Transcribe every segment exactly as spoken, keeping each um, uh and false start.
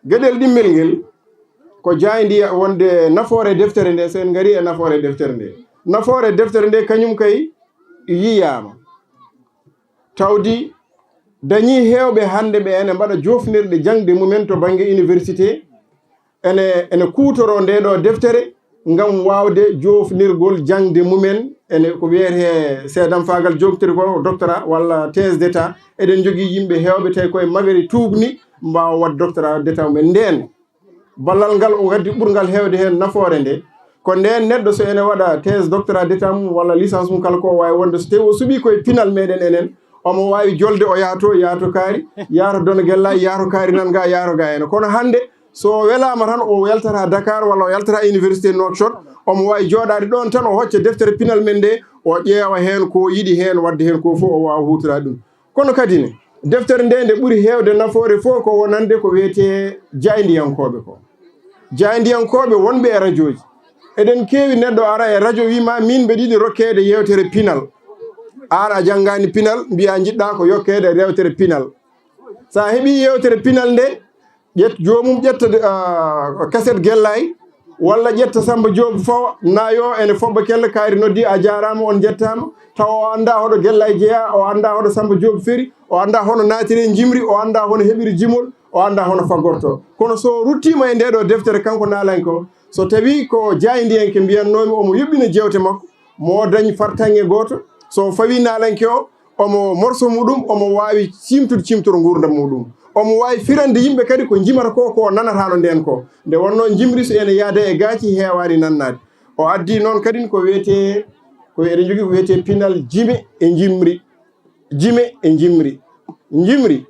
Geɗel ɗimmel ngel ko jaayndiya wonde nafoore deftere nde, so en ngari e nafoore deftere nde. Nafoore deftere nde kañum kay yiyaama. Tawdi dañii heewɓe hannde ɓe ene mbaɗa joofnirɗe jaŋde mumen to bannge université, ene, ene kuutoroo ndee ɗoo deftere ngam waawde joofnirgol jaŋde mumen, ene ko wiyetee seedamfaagal joofnirgol doctorat walla thèse d'état. Eɗen njogii yimɓe heewɓe tawi koye magari tuubni mbaawa waɗ doctorat d'état mumen. Ndeen ballal ngal o gaddi ɓurngal heewde heen nafoore nde, ko ndeen neɗɗo so ene waɗa thèse doctorat d'état mum walla licence mum kala ko o waawi wonde, so tawi o suɓii koye pinal meɗen enen, omo waawi jolde o yaato, yaato kaari, yaato dono gella, yaato kaari nan ga, yaato ga ene. Kono hannde so o welaama tan o yaltata Dakar walla o yaltata université Nouakchott, omo waawi jooɗaade ɗoon tan o hocca deftere pinal men nde, o ƴeewa heen ko o yiɗi heen waɗde heen ko fof o waawa huutoraade ɗum. Kono kadi ne, deftere nde nde ɓuri heewde nafoore fof ko wonande ko wiyetee jaayndiyankooɓe ko. Jaayndiyankooɓe wonɓe e rajooji. Eɗen keewi neɗɗo ara e rajo wii ma min mbeɗa yiɗi rokkeede yeewtere pinal. Aan a janngaani pinal, mbiyaa njiɗɗaa ko yokkeede yeewtere pinal. So a heɓii yeewtere pinal nde, ƴet joomum ƴetta, ah, kaset Gellaay, walla ƴetta Samba Joob fawa nayo ene foɓɓa kelle kaari noddi a jaaraama on njettaama, tawa o anndaa hoɗo Gellaay jeyaa, o anndaa hoɗo Samba Joob feri, o anndaa hono naatiri e njimri, o anndaa hono heɓiri jimol, o anndaa hono faggorto. Kono so o ruttiima e ndee ɗoo deftere kanko naalanke o, so tawii ko jaayndiyanke mbiyannoomi omo yuɓɓina jeewte makko, mo dañ fartaŋŋe gooto, so o fawii naalanke o, omo morso muɗum, omo waawi ciimtude ciimtoro nguurndam muɗum. Omo waawi firande yimɓe kadi ko njimata ko, ko nanataano ndeen ko. Nde wonnoo njimri so ene yaada e gaaci heewaani nannaade. O addi noon kadi ko wiyetee, ko eɗen njogii ko wiyetee pinal jime e njimri. Jime e njimri. Njimri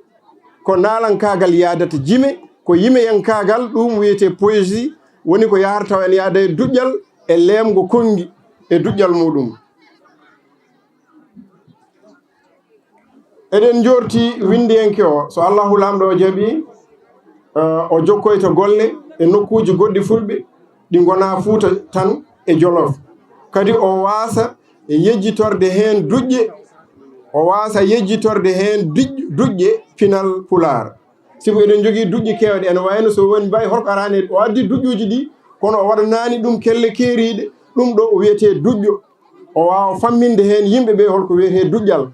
ko naalankaagal yaadata jime, ko yimeyankaagal, ɗum wiyetee poésie, woni ko yahata tawa ene yaada e duƴƴal e leemgo konngi e duƴƴal muɗum. Eɗen njoorti winndiyanke o, so Allahu Laamɗo o jaɓii, eh, o jokkoyta golle e nokkuuji goɗɗi fulɓe ɗi ngonaa Fuuta tan e Jolof. Kadi o waasa yejjitorde heen duƴƴe, o waasa yejjitorde heen duƴ-, duƴƴe pinal Pulaar. Sibu eɗen njogii duƴƴe keewɗe, ene wayno so woni mbayi holko araani, o addi duƴƴuuji ɗi, kono o waɗanaani ɗum kelle keeriiɗe, ɗum ɗo o wiyetee duƴƴo. O waawa famminde heen yimɓe ɓe holko wiyetee duƴƴal.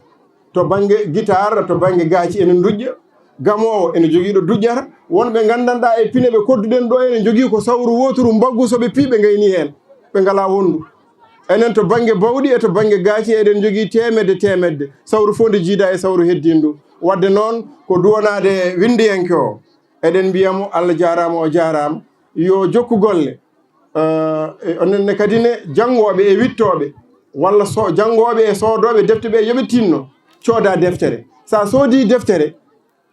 To bannge gitaar, to bannge gaaci ene duƴƴa, gamoowo ene jogii ɗo duƴƴata. Won ɓe nganndanɗaa e pine ɓe kodduɗen ɗo ene jogii ko sawru wooturu mbaggu so ɓe pii ɓe ngayni heen, ɓe ngalaa wonndu. Enen to bannge bawɗi e to bannge gaaci eɗen jogii teemedde teemedde, sawru fof nde jiidaa e sawru heddiindu. Waɗde noon ko duwanaade winndiyanke o, eɗen mbiya mo Allah jaaraama, o jaaraama, yo jokku golle. Eh, e onon ne kadi ne janngooɓe e wittooɓe, walla so, janngooɓe e soodooɓe defte ɓe, yo ɓe tinno cooda deftere. So a soodii deftere,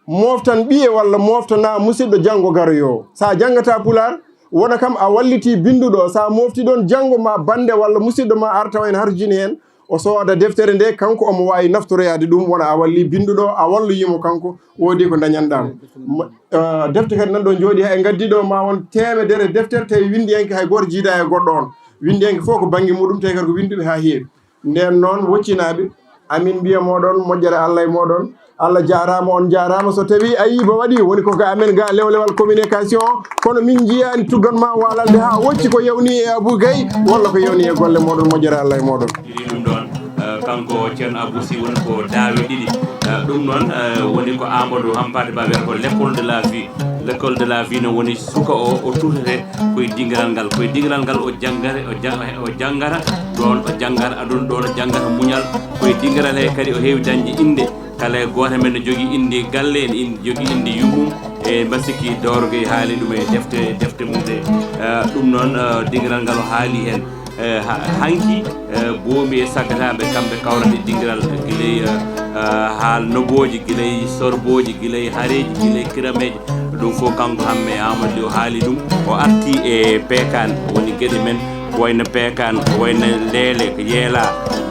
mooftan ɓiye walla mooftanaa musidɗo janngo garoyoowo. So a janngataa Pulaar, wona kam a wallitii binnduɗo o. So a mooftii ɗoon janngo ma bannde walla musidɗo ma ar tawa ene harjini heen, o sooda deftere nde, kanko omo waawi naftoroyaade ɗum, wona a wallii binnduɗo o, a walloyii mo kanko, woodii ko ndañanɗaa mo. Mo-, eh, defte kadi nan ɗo njooɗii, hay ngaddi ɗo ma won teemedere deftere, tawi winndiyanke hay gooto jiidaa e goɗɗo on. Winndiyanke fof ko bannge muɗum, tawi kadi ko winnduɓe haa heewi. Ndeen noon, woccinaaɓe, amin mbiya mooɗon moƴƴere Allah e mooɗon. Allah jaaraama, on jaaraama. So tawii Ayiba waɗii, woni ko ga amen ga Lewlewal Communication, kono min njiyaani tuggan ma waalalde haa wocci ko yawni e Abou Gaye walla ko yawni e golle mooɗon, moƴƴere Allah e mooɗon. Ɗiɗi ɗum ɗoon, eh, kanko Ceerno Abou Sy woni ko daawe ɗiɗi. Eh, ɗum noon, eh, woni ko Amadou Hampâté Bâ wiyata ko l'école de la vie. L'école de la vie no woni suka o, o tuutete koye dingiral ngal. Koye dingiral ngal o janngata, o ja-, o janngata, ɗoon o janngata aduna, ɗoon o janngata muñal. Koye dingiral he kadi o heewi dañde innde. Kala e gooto men no jogii innde galle, ene indi, jogii innde yummum. E mbaɗ sikki Doro Gueye haali ɗum e defte, defte mum ɗe. Eh, ɗum noon, eh, dingiral ngal o haali heen. Eh, ha-, hanki, eh, boomi e saggataaɓe kamɓe kawrata e dingiral, gila e, eh, eh, haal nobooji, gila e sorbooji, gila e hareeji, gila e kirameeje. Ɗum fof kanko Hamme Amadou Ly o haali ɗum. O arti e peekaan, woni geɗe men, ko wayno peekaan, ko wayno leele, ko yeela,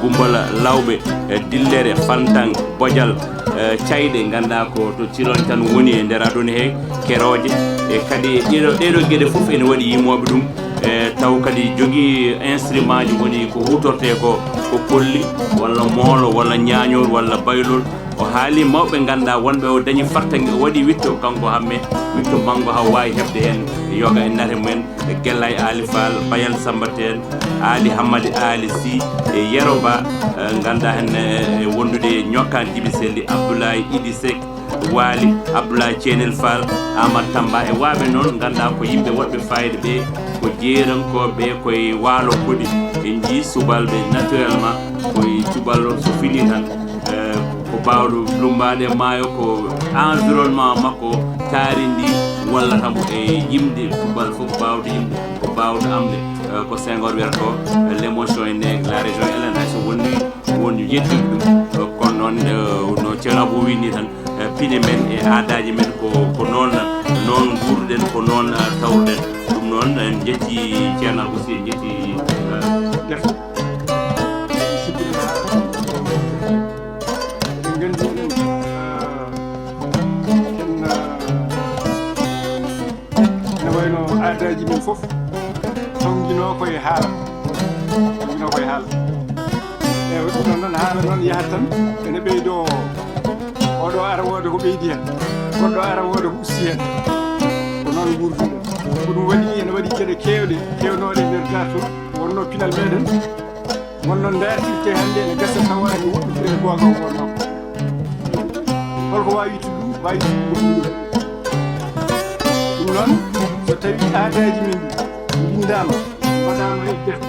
gumbala, lawɓe, eh, dillere, fantan, bojal, eh, cayɗe, nganndaa ko to cilon tan woni e nder aduna he, kerooje, e kadi ɗeɗo, ɗeɗo geɗe fof ene waɗi yimooɓe ɗum, e taw kadi jogii instrument ji woni ko huutortee ko, ko kolli, walla moolo, walla ñaañooru, walla baylol, O haali mawɓe ngannduɗaa wonɓe o dañi fartaŋŋe, o waɗi witto kanko Hamme, witto manngo haa waawi heɓde heen yoga e nate mumen, e Gellay Aali Faal, Bayal Samba Teen, Aali Hammadi Aali Si, e Yero Ba, eh, ngannduɗaa heen, eh, e wondude e Ñokkaan Jibi Selli, Abdoulaye Idi Seck, Waali, Abdoulaye Ceenel Faal, Amat Tamba e waaɓe noon ngannduɗaa ko yimɓe woɗɓe fayida ɓe, ko jeerankooɓe, koye waalo koɗi. En njii subalɓe naturellement koye cuballo so fini tan, eh, ko baawɗo lummbaade e maayo, ko environnement makko taarindi wallata mo e yimde tubal fof, ko baawɗo yimde, ko baawɗo amde, eh, ko Senghor wiyata ko, eh, l'émotion est née, la raison est là, hay so wonni won yeddude ɗum. Eh, kono noon, eh, no Ceerno Abou wiyi ni tan, eh, pine men e aadaaji men ko, ko noon, noon nguurɗen, ko noon, eh, tawruɗen. Ɗum noon, en njetti Ceerno Abou Sy, en njetti, eh, defte. Eɗen nganndi ɗum, ah, en, ah, ene wayno aadaaji men fof, tawjinoo ko e haala, tawjinoo ko e haala. Eewa, ɗum noon, noon haala noon yahat tan, ene ɓeydoo, oɗo ara wooda ko ɓeydi heen, goɗɗo ara wooda ko usti heen. Ko noon nguurduɗen. Ko ɗum waɗi, ene waɗi geɗe keewɗe, keewnooɗe e nder Dartol, wonno pinal meɗen. Wonno ndartirte hannde ene gasa tawa ene woɗɗondiri e goonga o wonno. Holko waawi ittude ɗum? Waawi ittude ko ɗum. Ɗum noon, so tawi aadaaji men ɗi mbindaama, mbaɗaama e defte,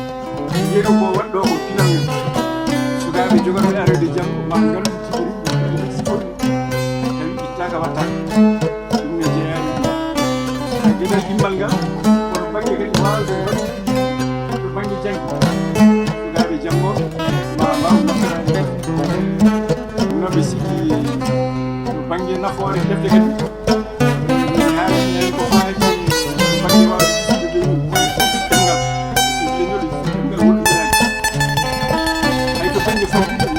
yeru ko waɗɗo ko pinal men. Sukaaɓe jogaɓe aroyde janngo, ma nganndu sifori, sifori, tawi ittaaka wattaaka. Ɗum ne jeyaa e ɗum. Geɗal ɗimmal ngal, kono bannge kadi waawde waɗde to bannge janngi. Sukaaɓe janngo ma mbaaw naforaade. Ɗum noon ɓe sikki to bannge nafoore defte kadi. Min haalani en ko faati to bannge waawde siftude leydi. Ɗemngal. Siftude leñol, siftude ɗemngal woɗɗondiraaki. Hay to bannge fawde ɗum.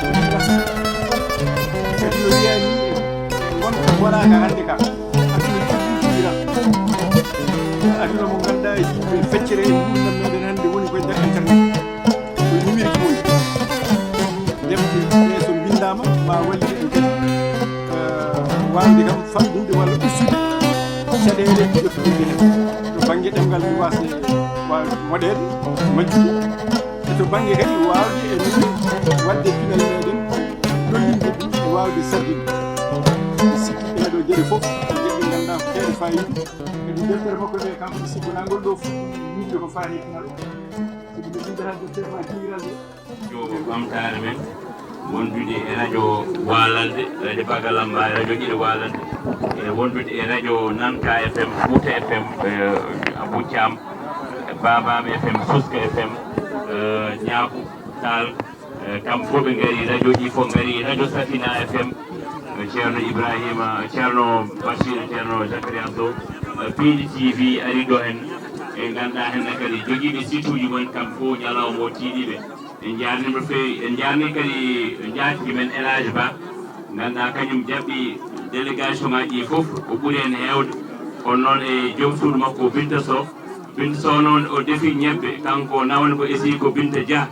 Kadi no wiyaa ni, wonko waɗaaka hannde ka. Aduna ɗum ɗum ɗiɗiral. Aduna mo ngannduɗaa e yimɓe feccere e nguurndam meɗen hannde woni koye nder internet. Ko numérique woni. Defte ɗe so mbinndaama ma wallit en kadi, eh, waawde kam famɗinde walla ustude caɗeele jottinirɗe heen. To bannge ɗemngal mi waasde waawde moɗeede, majjude. E to bannge kadi waawde e min waɗde pinal meɗen, lollinde ɗum e waawde sarɗinde. Mi sikki ɗeeɗo geɗe fof ko geɗe ɗe ngannduɗaa ko geɗe faayiida. Kadi deftere makko nde kam mi sikku nangol ɗo fof winde ko faati e pinal. Sibu nde windata deftere ma kiwiral nde. Yo ɓamtaare men wondude e radio Waalalde, radio Bagalamba, radio Ɗiɗo Waalalde, e wondude e radio Nanka F M, Fouta F M, eh, Abou Thiam, Babam F M, Suska F M, eh, Ñaaku Taal, eh, kamɓe fof ɓe ngari, radio ɗi fof ngari, radio Safina F M, eh, Ceerno Ibrahima, Ceerno Bachir, Ceerno Zakaria Sow, eh, Piindi T V ari ɗo en, e ngannduɗaa heen kadi jogiiɓe site uji mumen kamɓe fof ñalawma o tiiɗiiɓe. En njaarniima no feewi, en njaarnii kadi njaatigi men El Hadj Ba, ngannduɗaa kañum jaɓɓi délégation ngaaji ɗi fof, o ɓuri en heewde. Kono noon e joom suudu makko Binta Sow, Binta Sow noon o defi ñebbe, kanko nawni ko esi ko Binta Dia.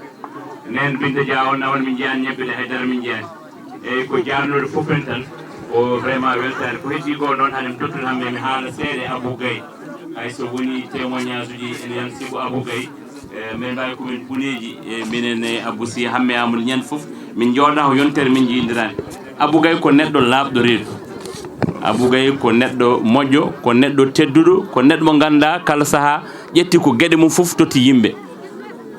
Nden Binta Dia o nawni min njiyaani ñebbe ɗe, haydara min njiyaani. Eyyi, ko jaarnooɗo fof en tan, ko vraiment weltaare. Ko heddi ko noon, hade mi tottude hannde mi haala seeɗa e Abou Gaye. Hay so woni témoignage uji ene yan sibu Abou Gaye, eh, min mbaawi ko min buneeji, eh, minen e Abou Sy Hamme Amadou ñande fof, min njooɗa ko yontere min njiyndirani. Abou Gaye ko neɗɗo laaɓɗo reedu. Abou Gaye ko neɗɗo moƴƴo, ko neɗɗo tedduɗo, ko neɗɗo mo ngannduɗaa kala sahaa ƴetti ko geɗe mum fof totti yimɓe.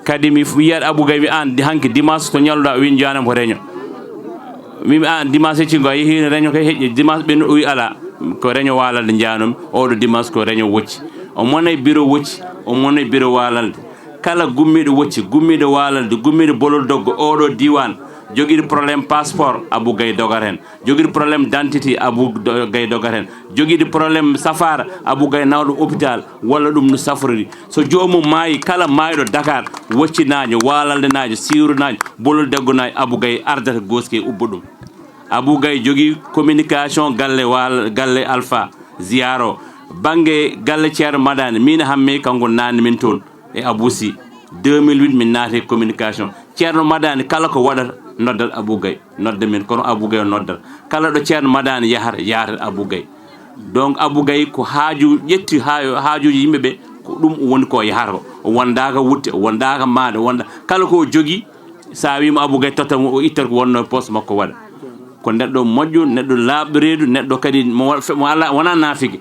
Kadi mi f-, wiyat Abou Gaye, wi aan di-, hanki dimanche to ñalluɗaa, o wi njaanam ko réunion. Wimi aan dimanche hecci ngo a yehiino réunion kay heƴƴi dimanche ɓe no o wi alaa. Ko réunion Waalalde njaanumi, oɗo dimanche ko réunion Wocci. O monay bureau Wocci, o monay bureau Waalalde. Kala gummiiɗo Wocci, gummiiɗo Waalalde, gummiiɗo Bolol Doggo, oɗo diiwaan, jogiiɗo problème passeport, Abou Gaye dogat heen. Jogiiɗo problème d'identité, Abou Do-, Gaye dogat heen. Jogiiɗo problème safaara, Abou Gaye nawɗo hôpital, walla ɗum no safrori. So joomum maayi, kala maayɗo Dakar, Woccinaajo, Waalaldenaajo, Siwronaajo, Bolol Deggonaajo, Abou Gaye ardata gooski ubba ɗum. Abou Gaye jogii communication galle Waal-, galle Alpha Ziaro. Bannge galle Ceerno Madani, min Hamme kanko naanni min toon e Abou Sy. Deux mille huit min naati communication. Ceerno Madani kala ko waɗata, noddal Abou Gaye, nodda min, kono Abou Gaye o noddal. Kala ɗo Ceerno Madani yahata, yahata Abou Gaye. Donc, Abou Gaye ko haaju, ƴetti haa-, haajuuji yimɓe ɓe, ko ɗum woni ko yahata ko. O wondaaka wutte, o wondaaka maande, o wonda-, kala ko o jogii, so a wiima Abou Gaye totta mo, o ittata ko wonnoo e poos makko waɗa. Ko neɗɗo moƴƴo, neɗɗo laaɓɗo reedu, neɗɗo kadi mo wa-, fe-, mo Allah, wonaa naafiki.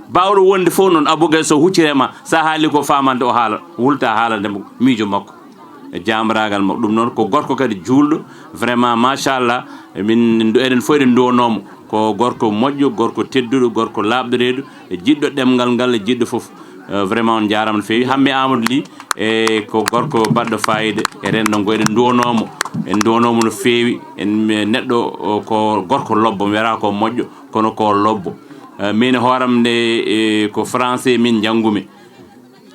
Baawɗo wonde fof noon, Abou Gaye so hucciree ma, so a haali ko faamande o haala, wulta haalande mo miijo makko. E jaamraagal makko. Ɗum noon ko gorko kadi juulɗo, vraiment, machallah, min, eɗen fof eɗen nduwanoo mo. Ko gorko moƴƴo, gorko tedduɗo, gorko laaɓɗo reedu, e jiɗɗo ɗemngal ngal, e jiɗɗo fof. Eh, vraiment, on njaaraama no feewi. Hammee Amadou Ly, e ko gorko baɗɗo faayiida e renndo ngo, eɗen nduwanoo mo. En nduwanoo mo no feewi. En, eh, neɗɗo o ko gorko lobbo, mi wiyata ko moƴƴo, kono ko lobbo. Eh, min hooram nde, eh, ko français min njanngumi.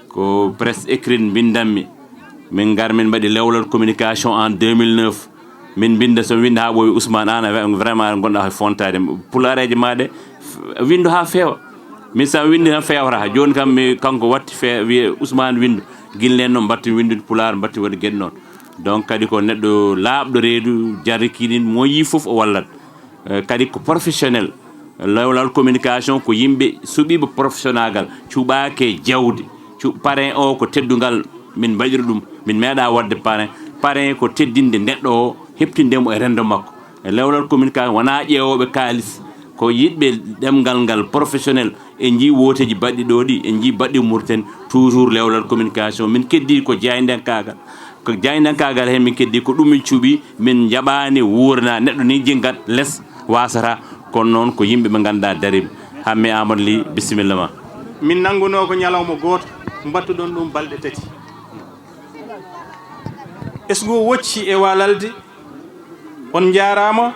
Ko presse écrite mbindanmi. Min ngar min mbaɗi lewlal communication en deux mille neuf. Min mbinda, so mi winda haa ɓooyi, Ousmane, aan a vraiment ngonɗa e fontaade. Pulaareeje ma ɗe, f-, windo haa feewa. Min so mi windi tan feewata. Jooni kam mi, kanko watti fe-, wiye Ousmane windo. Gila nden noon mbaɗti windude pulaar, mbaɗti waɗi geɗe noon. Donc kadi ko neɗɗo laaɓɗo reedu, jarrikiiɗo, mo yii fof o wallat. Eh, kadi ko professionnel. Lewlal communication ko yimɓe suɓiiɓe professionnagal, cuɓaake jawdi. Cu-, parrain o ko teddungal min mbaɗiri ɗum. Min meeɗa waɗde parrain. Parrain ko teddinde neɗɗo o, heɓtinde mo e renndo makko. E lewlal communication wonaa ƴeewooɓe kaalis, ko yiɗɓe ɗemngal ngal professionnel. En njii wooteeji baɗɗi ɗo ɗi, en njii baɗɗi Mauritanie, toujours lewlal communication. Min keddii ko jaayndenkaagal. Ko jaayndankaagal heen min keddii, ko ɗum min cuɓii, min njaɓaani wuurna neɗɗo ni jiggat les waasata, kono noon ko yimɓe ɓe ngannduɗaa dariiɓe. Hammee Amadou Ly, bisimilla ma. Min nanngunoo ko ñalawma gooto, mbattuɗon ɗum balɗe tati. Ɓesngu wocci e waalalde, on njaaraama,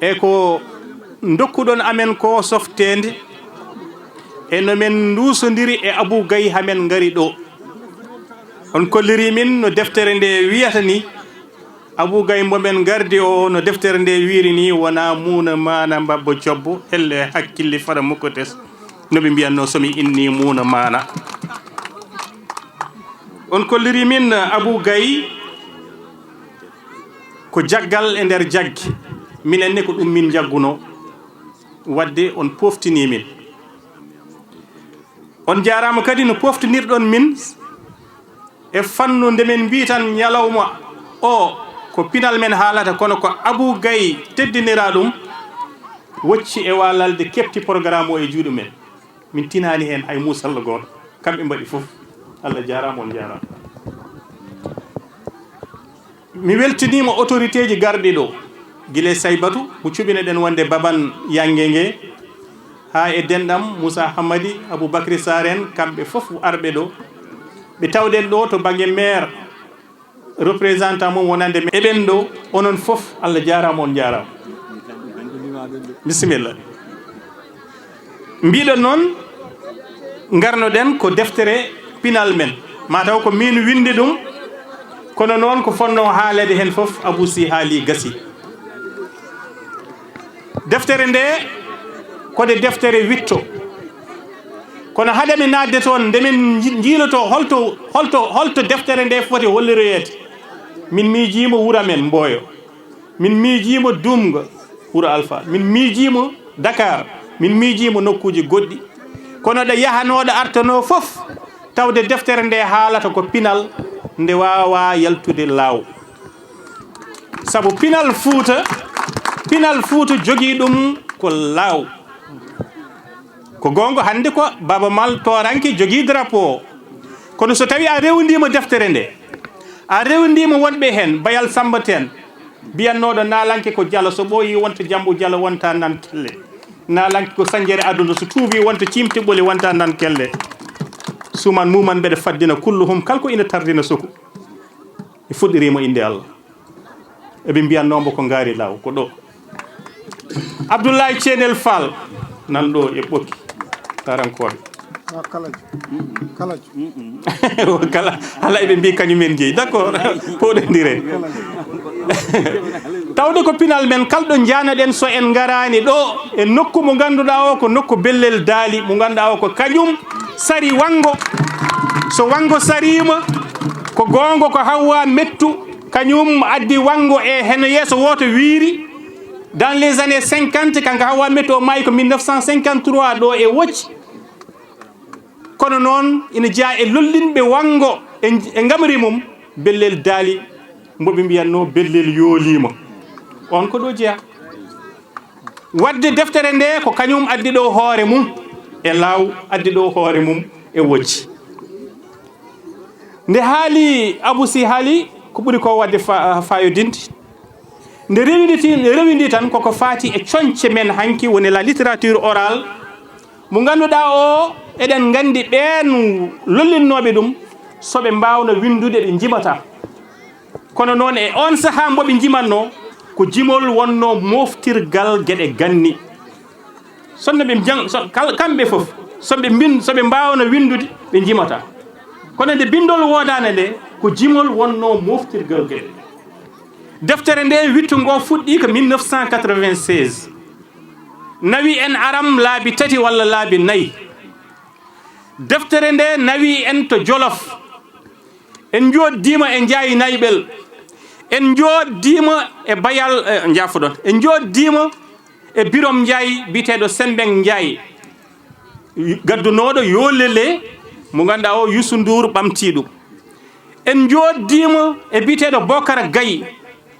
e ko ndokkuɗon amen ko softeende, e no men nduusondiri e Abou Gaye haa men ngari ɗo. On kolliri min no deftere nde wiyata ni, Abou Gaye mbo men ngardi o, no deftere nde wiiri ni, wonaa muuna maana mbabbo cobbo, helle hakkille fada mukko tes, no ɓe mbiyatnoo so mi inni muuna maana. On kolliri min Abou Gaye ko jaggal e nder jagge, minen ne ko ɗum min njaggunoo, wadde on poftinii min. On njaaraama kadi no poftinirɗon min e fannu nde min mbii tan ñalawma o ko pinal men haalata, kono ko Abou Gaye teddiniraa ɗum, wocci e waalalde, keɓti programme o e juuɗe men. Min tinaani heen hay muusalla gooto. Kamɓe mbaɗi fof. Allah jaaraama, on njaaraama. Mi weltiniima autorité ji garɗi ɗo, gila e Saybatu, mo cuɓino-ɗen wonde Baban Yannge nge, haa e denɗam Moussa Hammadi, Aboubacry Sarr en, kamɓe fof arɓe ɗo. Ɓe tawɗen ɗo to bannge maire, représentant mum wonande men. Eɓen ɗo, onon fof, Allah jaaraama, on njaaraama. Bisimilla. Mbiɗon noon, ngarnoɗen ko deftere pinal men. Mataw ko min windi ɗum, kono noon ko fonnoo haaleede heen fof, Abou Sy haali, gasi. Deftere nde, ko nde deftere witto. Kono hade mi naatde toon, nde min nji-, njiiloto holto, holto, holto deftere nde foti holliroyeede. Min miijiima wuro men Mboyo. Min miijiima Dumga, wuro Alfa. Min miijiima Dakar. Min miijiima nokkuuji goɗɗi. Kono ɗo yahanooɗo artanoo fof, tawde deftere nde haalata ko pinal, nde waawaa yaltude laaw. Sabu pinal Fuuta, pinal Fuuta jogii ɗum ko laaw. Ko goonga, hannde ko Baaba Maal tooranke jogii drapeau o. Kono so tawi a rewndiima deftere nde, a rewndiima wonɓe heen, Bayal Samba Teen, mbiyatnooɗo naalanke ko Jalo, so ɓooyi wonta Jambu Jalo, wonta nan kelle. Naalanke ko Sanjere Aduna, so tuubi wonta Ciimti Ɓoli, wonta nan kelle. Suman muman mbeɗa faddina kulluhum, kala ko ina tardina suku. Mi fuɗɗiriima innde Allah. Eɓe mbiyatnoo mbo ko Ngaari Laaw, ko ɗo. Abdoulaye Ceenel Fall, nan ɗo e Ɓokki, Tarankooɓe. Ah, kala, kala. Kala, hala eɓe mbiyi kañum en jeyi. D'accord, poɗondire. Tawde ko pinal men, kala ɗo njaanoɗen, so en ngaraani ɗo, e nokku mo ngannduɗaa o ko nokku bellel daali, mo ngannduɗaa o ko kañum sari wanngo. So wanngo sariima, ko goonga ko Hawwa mettu, Kañum addi wanngo e heno yeeso wooto wiiri, dans les années cinquante, kanko Hawa Metto o maayi ko mille neuf cent cinquante-trois ɗo e Wocci. Kono noon ina jeyaa e lollinɓe wanngo e, e ngamri mum, bellel daali, mbo ɓe mbiyatnoo bellel yooliima. On ko ɗo jeyaa. Wadde deftere nde ko kañum addi ɗo hoore mum e laaw, addi ɗo hoore mum e Wocci. Nde haali Abou Sy haali ko ɓuri ko wadde fa-, fayodinde. Nde rewinditi, nde rewindi tan koko faati e coñce men hanki, woni la littérature orale, mo ngannduɗaa o, eɗen nganndi ɓeen lollinnooɓe ɗum, so ɓe mbaawno winndude, ɓe njimata. Kono noon, e oon sahaa mbo ɓe njimatnoo, ko jimol wonnoo moftirgal geɗe ganni. Sonno ɓe jang-, so, kal-, kamɓe fof, so ɓe mbin-, so ɓe mbaawno winndude, ɓe njimata. Kono nde binndol woodaande nde, ko jimol wonnoo moftirgal geɗe. Deftere nde, wittu ngo fuɗɗii ko mille neuf cent quatre-vingt-seize. Nawi en aram laabi tati walla laabi nayi. Deftere nde nawi en to Jolof. En njooɗdiima e Njaay Nayɓel. En njooɗdiima e Bayal, eh, njaafoɗon. En njooɗdiima e Birom Njaay, biyeteeɗo Sembeng Njaay, gaddunooɗo Yo Lele, mo ngannduɗaa o, Youssou Ndour ɓamtii ɗum. En njooɗdiima e biyeteeɗo Bokara Gaye,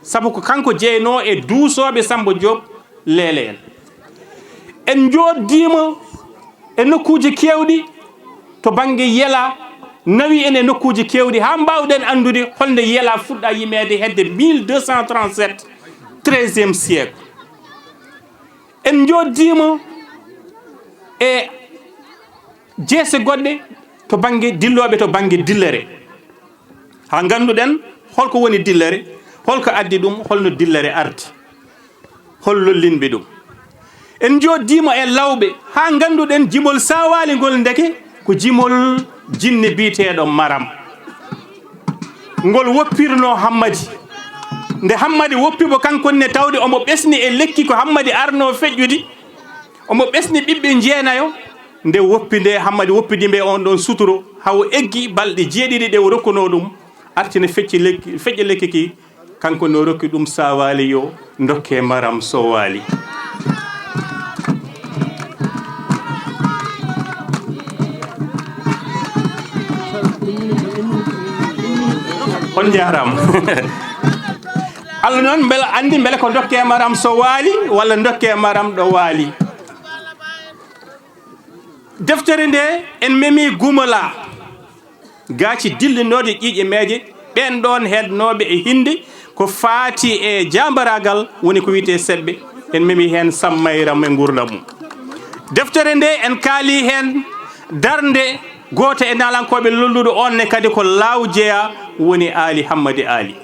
sabu ko kanko jeynoo e duusooɓe Sammba Joob Leele en. En njooɗdiima e nokkuuji keewɗi to bannge Yela, nawi en e nokkuuji keewɗi haa mbaawɗen anndude holnde Yela fuɗɗaa yimeede hedde mille deux cent trente-sept, treizième siècle. En njooɗdiima e jeese goɗɗe to bannge dillooɓe to bannge dillere. Haa ngannduɗen holko woni dillere, holko addi ɗum, holno dillere ardi, hol lollinɓe ɗum. En njooɗdiima e lawɓe haa ngannduɗen jimol saawaali ngol ndeke ko jimol jinne biyeteeɗo Maram. Ngol woppirno Hammadi. Nde Hammadi woppi mo kankone tawde omo ɓesni e lekki ko Hammadi arno feƴƴude, omo ɓesni ɓiɓɓe jeenayo. Nde woppi nde Hammadi woppidi mbe on ɗon suturo, hawo eggi balɗe jeeɗiɗi ɗe o rokkuno ɗum, arti ne fecci lekki, feƴƴa lekki ki, kanko no rokki ɗum saawaali yo dokke Maram Sowaali. On njaaraama. Allah noon mbela anndi mbele ko dokke Maram Sowaali walla dokke Maram ɗo waali. Deftere nde en memi Gumala, gaaci dillinooɗe ƴiiƴe meeje, ɓeen ɗoon heednooɓe e hinnde ko faati e jaambaraagal, woni ko wiyetee seɓɓe, en memi heen Sammayram e nguurndam mum. Deftere nde en kaali heen darnde gooto e naalankooɓe lolluɗo on ne kadi ko laaw jeyaa, woni Aali Hammadi Aali.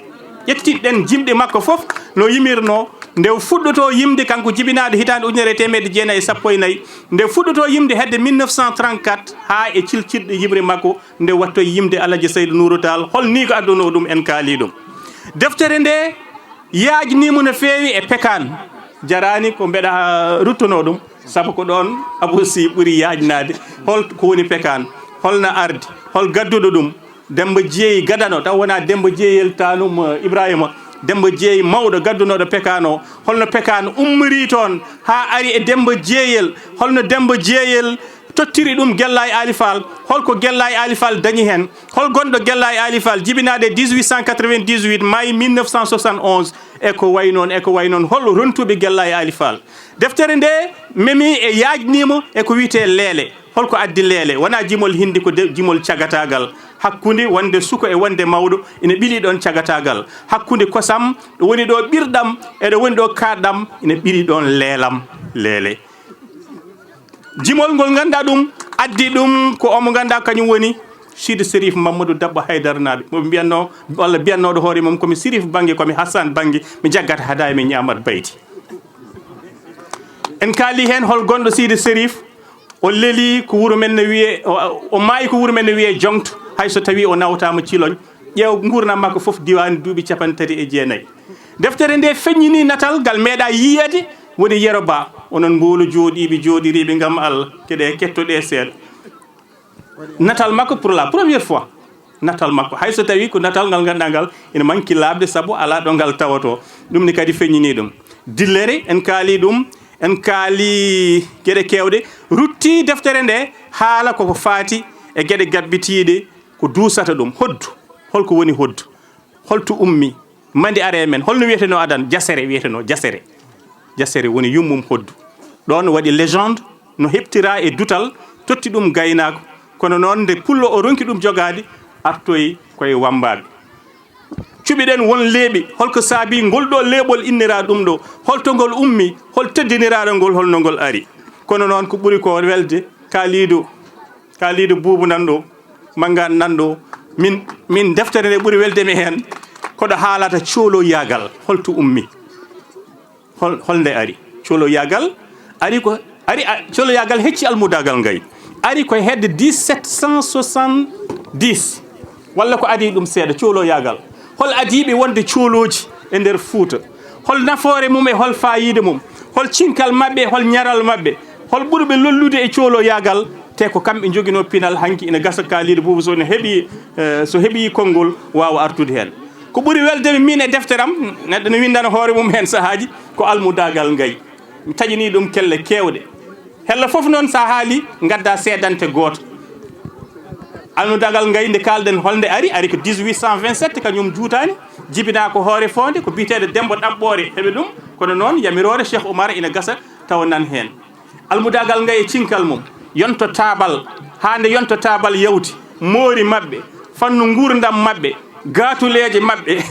Ƴettiɗen jimɗi makko fof no yimirnoo, nde o fuɗɗotoo yimde kanko jibinaaɗo hitaande ujunere e teemedde jeenayi e sappo e nayi, nde fuɗɗotoo yimde hedde mille neuf cent trente-quatre haa e cilcirɗe yimre makko, nde wattoyi yimde Alhaji Seydou Nourou Tall, hol nii ko addunoo ɗum, en kaali ɗum. Deftere nde yaajniima no feewi e pekaan, jaraani ko mbeɗa ruttunoo ɗum, sabu ko ɗoon Abou Sy ɓuri yaajnaade. Hol ko woni pekaan, hol na ardi, hol gadduɗo ɗum? Demmba Jeeyi gadano, taw wonaa Demmba Jeeyel Taanum, eh, Ibrahima. Demmba Jeeyi mawɗo gaddunooɗo pekaan o. Holno pekaan ummori toon haa ari e Demmba Jeeyel? Holno Demmba Jeeyel tottiri ɗum Gellaay Aali Faal? Holko Gellaay Aali Faal dañi heen? Hol gonɗo Gellaay Aali Faal jibinaaɗo e dix-huit cent quatre-vingt-dix-huit, maayi mille neuf cent soixante et onze? E ko wayi noon, e ko wayi noon, hol rontuɓe Gellaay Aali Faal? Deftere nde memi e yaajniima e ko wiyetee leele. Holko addi leele? Wonaa jimol hindi, ko de-, jimol cagataagal. Hakkunde wonde suka e wonde mawɗo ina ɓili ɗoon cagataagal. Hakkunde kosam, ɗo woni ɗo ɓirɗam, e ɗo woni ɗo kaaɗɗam, ina ɓili ɗoon leelam, leele. Jimol ngol ngannduɗaa ɗum, addi ɗum ko omo ngannduɗaa kañum woni Sidi Serif Mamadou Dabba Haydara naaɓe. Mo ɓe mbiyatnoo, walla mbiyatnooɗo hoore mum ko mi Serif bannge, ko mi Hassan bannge, mi jaggata hadaaya, mi ñaamat bayti. En kaali heen hol gonɗo Sidi Serif, o leli ko wuro men no wiyee, o, o maayi ko wuro men no wiyee Joŋto, hay so tawii o nawtaama Ciloñ. Ƴeew nguurndam makko fof, diwaani duuɓi capanɗe tati e jeenayi. Deftere nde feññini natal ngal meeɗaa yiyeede, woni Yero Ba, onon mboolo jooɗiiɓe, jooɗiriiɓe ngam Allah, keɗe kettoɗe seeɗa. Natal makko pour la première fois. Natal makko, hay so tawii ko natal ngal ngannduɗaa ngal ina manki laaɓde, sabu alaa ɗo ngal tawatoo. Ɗum ne kadi feññinii ɗum. Dillere, en kaali ɗum, en kaali geɗe keewɗe. Ruttii deftere nde, haala koko faati e geɗe gabbitiiɗe, ko duusata ɗum. Hoddu, holko woni hoddu? Holto ummi? Mandi are men, holno wiyetenoo adan? Jasere wiyetenoo, jasere. Jasere woni yummum hoddu. Ɗoon waɗi légende, no heɓtiraa e dutal, totti ɗum gaynaako. Kono noon, nde pullo o ronki ɗum jogaade, artoyi koye wammbaaɓe. Cuɓiɗen won leeɓi, holko saabii ngol ɗoo leeɓol inniraa ɗum ɗoo? Holto ngol ummi? Hol teddiniraaɗo ngol? Holno ngol ari? Kono noon, ko ɓuri ko welde, Kaaliidu, Kaaliidu Buubu nan ɗoo, Manngaan nan ɗoo. Min, min deftere nde ɓuri welde mi heen, ko ɗo haalata cooloyaagal, holto ummi? Hol, holnde ari? Cooloyaagal ari ko, ari a, cooloyaagal hecci almudaagal ngay. Ari ko hedde dix-sept cent soixante-dix, walla ko adii ɗum seeɗa, cooloyaagal. Hol adiiɓe wonde coolooji e nder Fuuta? Hol nafoore mum e hol faayiida mum? Hol cinkal maɓɓe, hol ñaral maɓɓe? Hol ɓurɓe lollude e cooloyaagal? Te ko kamɓe njoginoo pinal hanki, ina gasa Kaaliidu Buubu so ne heɓi, eh, so heɓi konngol waawa artude heen. Ko ɓuri welde mi min e deftere am, neɗɗo ne winndana hoore mum heen sahaaji, ko almudaagal ngay. Mi taƴinii ɗum kelle keewɗe. Hella fof noon, so a haali, ngadda seedante gooto. Almudaagal ngay, nde kaalɗen holnde ari, ari ko dix-huit cent vingt-sept, kañum juutaani, jibinaa ko hoore foonde, ko biyeteeɗo Demmba Ɗaɓɓoore heɓi ɗum, kono noon yamiroore Cheikh Oumar ina gasa tawa nan heen. Almudaagal ngay e cinkal mum, yonto taabal, haa nde yonto taabal yawti, moori maɓɓe, fannu nguurndam maɓɓe, gaatuleeje maɓɓe,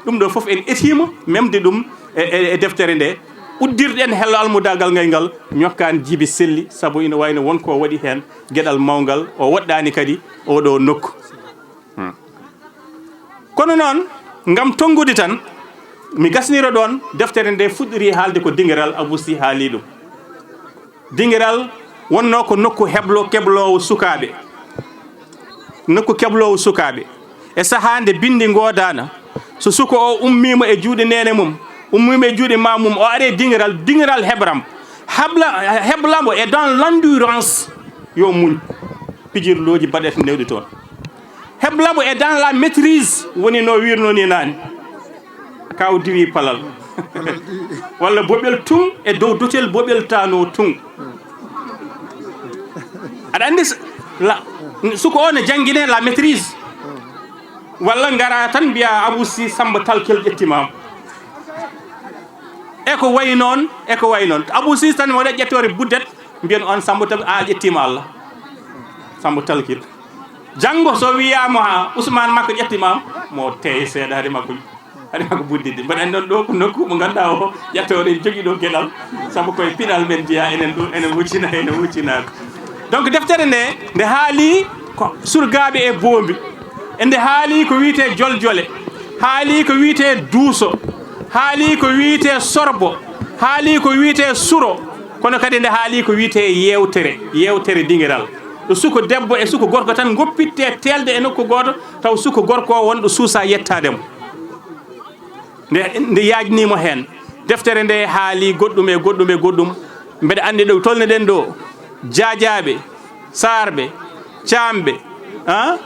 ɗum ɗo fof en etiima memde ɗum e, e, e deftere nde. Uddirɗen hello almudaagal ngay ngal, ñokkaani jibi selli, sabu ina wayno won ko waɗi heen geɗal mawngal, o woɗɗaani kadi oɗo nokku. Hmm. Kono noon, ngam tonngude tan, mi gasnira ɗoon, deftere nde fuɗɗiri haalde ko dingiral, Abou Sy haali ɗum. Dingiral wonnoo ko nokku heblo, kebloowo sukaaɓe. Nokku kebloowo sukaaɓe. E sahaa nde binndi ngoodaana, so suko o ummiima e juuɗe neene mum, ummiima e juuɗe maam mum, o ari e dingiral, dingiral hebram. Habla-, heblamo e dans l'endurance, yo muñ. Pijirlooji mbaɗete newɗi toon. Heblamo e dans la maîtrise, woni no wirno ni naane. Kaw diwi palal. Walla boɓel tun e dow dotel boɓel tano tun. Aɗa anndi s-, la, suko o ne janngine la maîtrise. Walla ngara tan mbiya Abou Sy Samba Talkel ƴettimaam. E ko wayi noon, e ko wayi noon. Abou Sy tan mo waɗa ƴettoore buddet, mbiyen on Samba Tal-, a ƴettiima Allah. Samba Talkil. Janngo so wiyaama ha Ousmane makko ƴettimaam, mo teey seeɗa hari makko, hari makko buddidde. Mbaɗa anndi on ɗo ko nokku mo ngannduɗaa o ƴettoore jogii ɗo geɗal, sabu koye pinal men jeyaa enen ɗo, enen wuccina, enen wuccinaaka. Donc deftere nde, nde haali ko surgaaɓe e boombi. E nde haali ko wiyetee joljole, haali ko wiyetee duuso, haali ko wiyetee sorbo, haali ko wiyetee suro, kono kadi nde haali ko wiyetee yeewtere, yeewtere dingiral. Ɗo suko debbo e suko gorko tan ngoppitte teelde e nokku gooto, taw suko gorko o wonɗo suusa yettaade mo. Nde, nde yaajnii mo heen. Deftere nde haali goɗɗum e goɗɗum e goɗɗum. Mbeɗa anndi ɗo tolniɗen ɗo, jaajaaɓe, saarɓe, caamɓe, ah,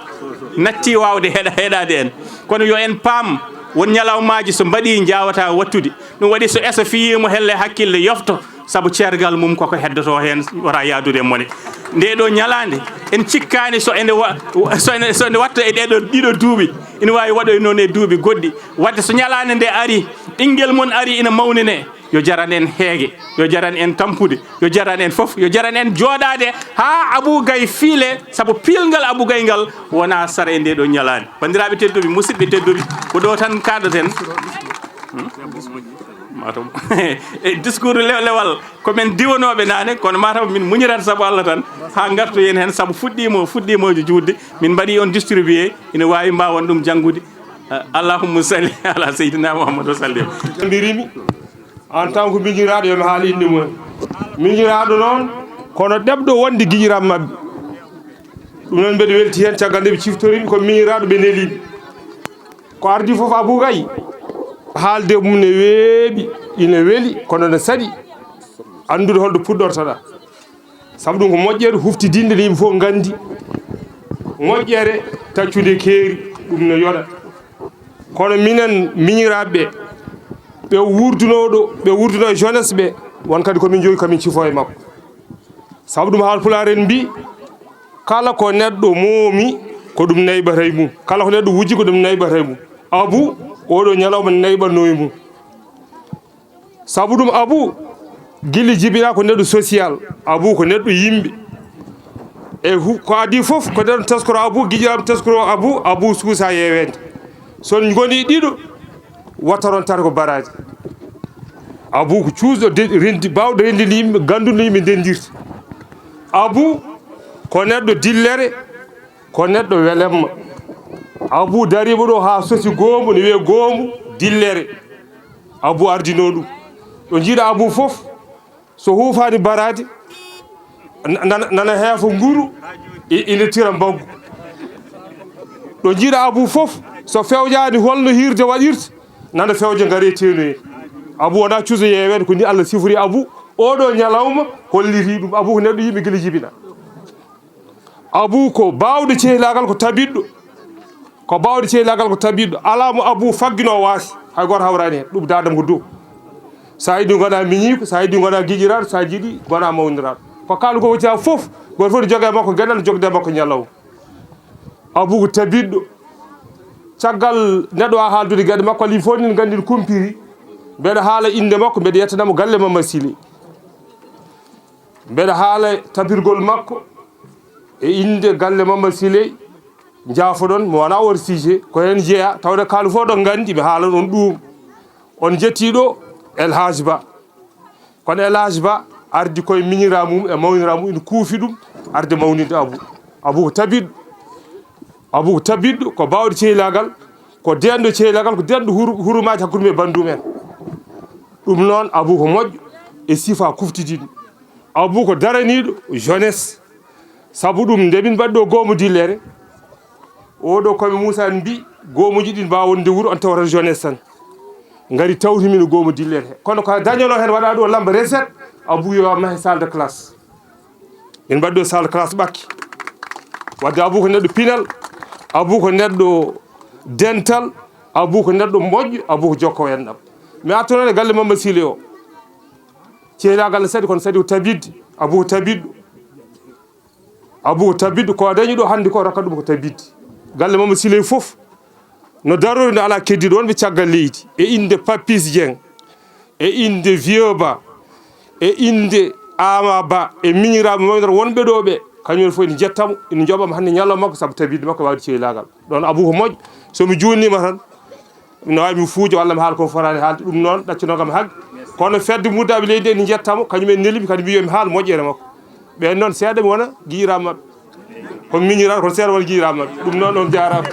natti waawde heɗa-, heɗaade en. Kono yo en paam, won ñalawmaaji so mbaɗii njaawata wattude. Ɗum waɗi so eso fiyii mo helle hakkille yofto, sabu ceergal mum koko heddoto heen, wota yaadude e mone. Nde ɗo ñalaande, en cikkaani so ene wa-, so ene, so ene watta e ɗeɗo, ɗiɗo duuɓi, ina waawi waɗoy noon e duuɓi goɗɗi. Wadde so ñalaande nde ari, ɓinngel mum ari ina mawnine, yo jaran en heege, yo jaran en tampude, yo jaran en fof, yo jaran en jooɗaade haa Abou Gaye fiile, sabu piilngal Abou Gaye ngal wonaa sara e nde ɗo ñalaande. Banndiraaɓe tedduɓe, musidɓe tedduɓe, ko ɗo tan kaaɗaten. Hmm? Matam. E discours lewlewal, ko men diwanooɓe naane, kono matam min muñirat sabu Allah tan, haa ngartoyen heen, sabu fuɗɗiima, fuɗɗiima juutde. Min mbaɗi on distribué, ina waawi mbaawon ɗum janngude. Eh, allahumma salli ala seydina Muhammad wa sallim. Mbirimi, en tant que miñiraaɗo, yo mi haal innde mum. Miñiraaɗo noon, kono ɗeɓɗo wonde giñiram maɓɓe. Ɗum noon mbeɗa welti heen, caggal nde ɓe ciftoriimi ko miñiraaɗo ɓe neliimi. Ko ardi fof Abou Gaye, haalde mum ne weeɓi, ina weli, kono ne saɗi anndude holɗo puɗɗortoɗaa. Sabu ɗum ko moƴƴere huftidinde nde yimɓe fof nganndi. Moƴƴere Taccude keeri, ɗum no yoɗa. Kono minen miñiraaɓe ɓe, ɓe wurduno ɗo, ɓe wurduno e jeunesse ɓe, won kadi ko min jogii ko min cifo e makko. Sabu ɗum, Haalpulaar en mbi, kala ko neɗɗo moomi, ko ɗum nayɓata e mum. Kala ko neɗɗo wujji, ko ɗum nayɓata e mum. Abu, oɗo ñalawma nayɓatno e mum. Sabu ɗum, Abu, gila jibina ko neɗɗo social. Abu ko neɗɗo yimɓe. E hu-, ko adii fof, ko neɗɗo teskoro Abu, giƴiraaɓe teskoro Abu, Abu suusa yeeweede. So on ngoni ɗiɗo, wattaron tata ko baraade. Abu ko cuusɗo de-, rendi-, baawɗo renndinde yimɓe, gannduɗo no yimɓe ndenndirta. Abu ko neɗɗo dillere, ko neɗɗo welemma. Abu dariima ɗo haa sosi goomu, ne wiyee goomu dillere. Abu ardinoo ɗum. Ɗo njiiɗa Abu fof, so huufaani baraade, na-, nana, nana heefa nguru, i-, ina tira mbaggu. Ɗo njiiɗa Abu fof, so fewjaani holno hiirde waɗirta, nana fewja ngare teenoye. Abu wonaa cuuso yeeweede, ko ni Allah sifori Abu. Oɗo ñalawma holliri ɗum. Abu ko neɗɗo yimɓe gila jibina. Abu ko baawɗo cehlaagal, ko tabiɗɗo. Ko baawɗo cehlaagal, ko tabiɗɗo. Alaa mo Abu fagginoo waasi. Hay gooto hawraani heen. Ɗum daadam ko dow. So a yiɗi ngonaa miñiiko, so a yiɗi ngonaa giƴiraaɗo, so a yiɗi ngonaa mawniraaɗo. Ko kaalɗo ko woni fof, gooto fof ne jogii e makko geɗal, jogde e makko ñalawma. Abu ko tabiɗɗo. Caggal neɗɗo waawa haaldude geɗe makko, alaa fof ni nganndi no kumpiri. Mbeɗa haala innde makko, mbeɗa yettanamo galle Mamma Sile. Mbeɗa haala tabirgol makko e innde galle Mamma Sile. Njaafoɗon, mi wonaa hors sujet, ko heen jeyaa, tawde kaalɗo fof ɗon nganndi, mi haalan on ɗum. On njettii ɗo El Hadj Ba. Kono El Hadj Ba ardi koye miñiraa mum e mawnira mum, ina kuufi ɗum, arde mawninde Abu. Abu ko tabiɗɗo. Abu ko tabiɗɗo, ko baawɗo ceylaagal, ko deenɗo ceylaagal, ko deenɗo huru-, hurumaaji hakkunde mum e banndum en. Ɗum noon, Abu ko moƴƴo e sifa kuftidinɗo. Abu ko daraniiɗo jeunesse. Sabu ɗum, nde min mbaɗi ɗo goomu dillere, oɗo koɓe Muusa en mbi, goomuuji ɗin mbaawa wonde wuro, on tawata jeunesse tan. Ngari tawti min goomu dillere he. Kono ko dañanoo heen waɗa ɗo lamba recette, Abu yo mahe salle de classe. Min mbaɗi ɗo salle de classe ɓakki. Wadde Abu ko neɗɗo pinal, Abu ko neɗɗo dental, Abu ko neɗɗo moƴƴo, Abu ko jokko enɗam. Mi artono e galle Mamma Sile o. Ceelaagal ne saɗi, kono saɗi ko tabidde. Abu ko tabidɗo. Abu ko tabidɗo, ko dañi ɗo hannde ko rokka ɗum ko tabidde. Galle Mamma Siley fof no darori, no alaa keddiiɗo wonɓe caggal leydi. E innde Papis Dieng, e innde Vieux Ba, e innde Ama Ba, e miñiraaɓe mawniraaɓe wonɓe ɗo ɓe, kañum en fof ene njetta mo, ene njoɓa mo hannde ñalawma makko sabu tabidde makko waawde ceelaagal. Ɗoon Abu ko moƴƴo, so mi juutniima tan, no waawi mi fuuja walla mi haala ko mi fotaani haalde. Ɗum noon, ɗaccuno kam hag. Kono fedde muddaaɓe leydi ene njetta mo, kañum en neli mi kadi, mbi yo mi haal moƴƴere makko. Ɓeen noon, seeɗa mi wona giƴiraaɓe maɓɓe. Ko mi miñiraano, kono seeɗa wona giƴiraaɓe maɓɓe. Ɗum noon, on njaaraama.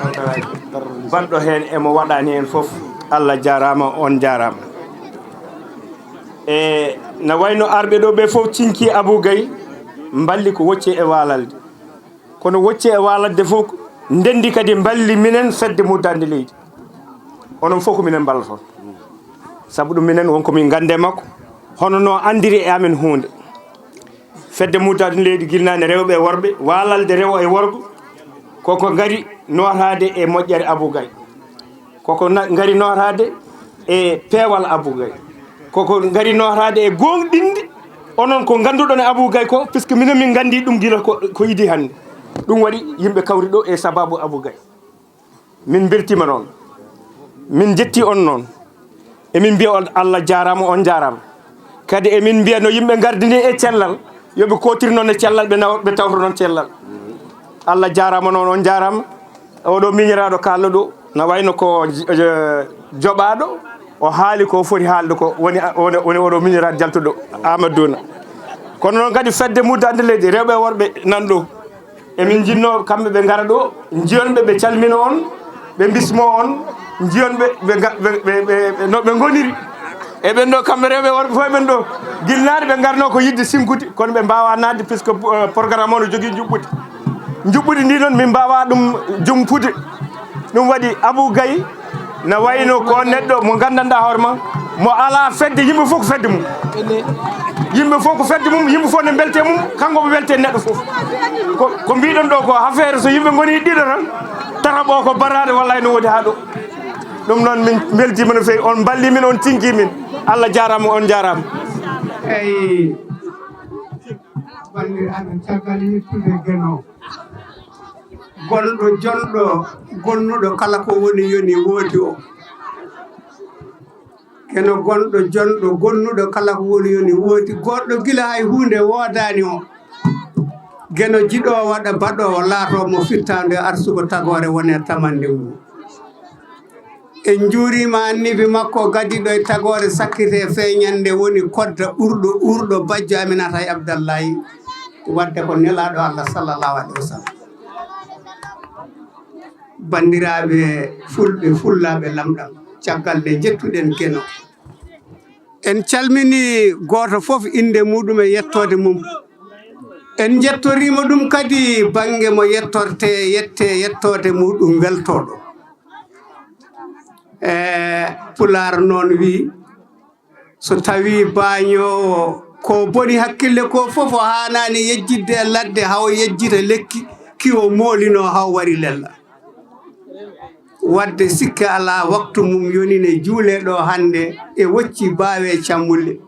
Baɗɗo heen e mo waɗaani heen fof, Allah jaaraama, on njaaraama. E na wayno arɓe ɗo ɓe fof ciñci Abou Gaye, mballi ko wocce e waalalde. Kono wocce e waalalde fof, ndenndi kadi mballi minen fedde muddande leydi. Onon fof ko minen mballotoo. Sabu ɗum minen won ko min nganndi e makko, hono no anndiri e amen huunde. Fedde muddande leydi gila naane rewɓe e worɓe, waalalde rewo e worgo, koko ngari nootaade e moƴƴere Abou Gaye. Koko na-, ngari nootaade e peewal Abou Gaye. Koko ngari nootaade e gooŋɗinde onon ko ngannduɗon e Abou Gaye ko, puisque minen min nganndi ɗum gila ko, ko idii hannde. Ɗum waɗi yimɓe kawri ɗo e sababu Abou Gaye. Min mbeltiima noon. Min njettii on noon. Emin mbiya on Allah jaaraama, on njaaraama. Kadi emin mbiya no yimɓe ngardini e cellal, yo ɓe kootir noon e cellal, ɓe nawa, ɓe tawta noon cellal. Allah jaaraama noon, on njaaraama. Oɗo miñiraaɗo kaalɗo ɗo, na wayno ko j-, j-, joɓaaɗo, o haali ko foti haalde ko, woni, woni, woni oɗo miñiraaɗo jaltuɗo, Amadou Duna. Kono noon kadi fedde muddande leydi, rewɓe e worɓe nan ɗo. Emin njinnoo kamɓe ɓe ngara ɗo, njiyon ɓe, ɓe calmina on, ɓe mbismoo on, njiyon ɓe, ɓe nga-, ɓe, ɓe, ɓe, ɓe, no ɓe ngoniri. E ɓen ɗo kamɓe rewɓe e worɓe fof e ɓen ɗo. Gila naane ɓe ngarnoo ko yiɗde sinkude, kono ɓe mbaawaa naatde, puisque, euh, programme o no jogii njuɓɓudi. Njuɓɓudi ndi noon min mbaawaa ɗum jumpude. Ɗum waɗi Abou Gaye na wayno ko neɗɗo mo nganndanɗaa hoore ma, mo alaa fedde, yimɓe fof ko fedde mum. Yimɓe fof ko fedde mum, yimɓe fof ne mbeltee mum, kanko mo weltee neɗɗo fof. Ko, ko mbiɗon ɗo ko affaire so yimɓe ngoni ɗiɗo tan, Ɓo ko baraade, wallay no woodi haa ɗo. Ɗum noon, min mbeltiima no feewi, on mballi min, on tinki min. Allah jaaraama, on njaaraama. Eyi, banndiraaɓe, caggal yettude Geno, gonɗo, jonɗo, gonnuɗo kala ko woni yoni woodi o. Geno gonɗo, jonɗo, gonnuɗo kala ko woni yoni woodi, goɗɗo gila hay huunde woodaani o. Geno jiɗoowo waɗa baɗoowo, laatoo mo fittaandu e arsugo tagoore woni e tamannde mum. En njuuriima annibi makko gadiiɗo e tagoore sakkitee feeñannde woni kodda ɓurɗo uurɗo bajjo Aminata e Abdallahi, waɗde ko nelaaɗo Allah sallallahu alaihi wasallam. Banndiraaɓe fulɓe, fullaaɓe lamɗam, caggal nde njettuɗen Geno, en calmini gooto fof innde muɗum e yettoode mum. En njettoriima ɗum kadi bannge mo yettortee, yettee yettoode muɗum weltooɗo. E Pulaar noon wi, so tawii baañoowo ko boni hakkille ko fof, o haanaani yejjitde e ladde, haw yejjita lekki ki o moolinoo haw wari lella. Waɗde sikke alaa, waktu mum yoni ne juulee ɗo hannde e wocci baawe cammulle.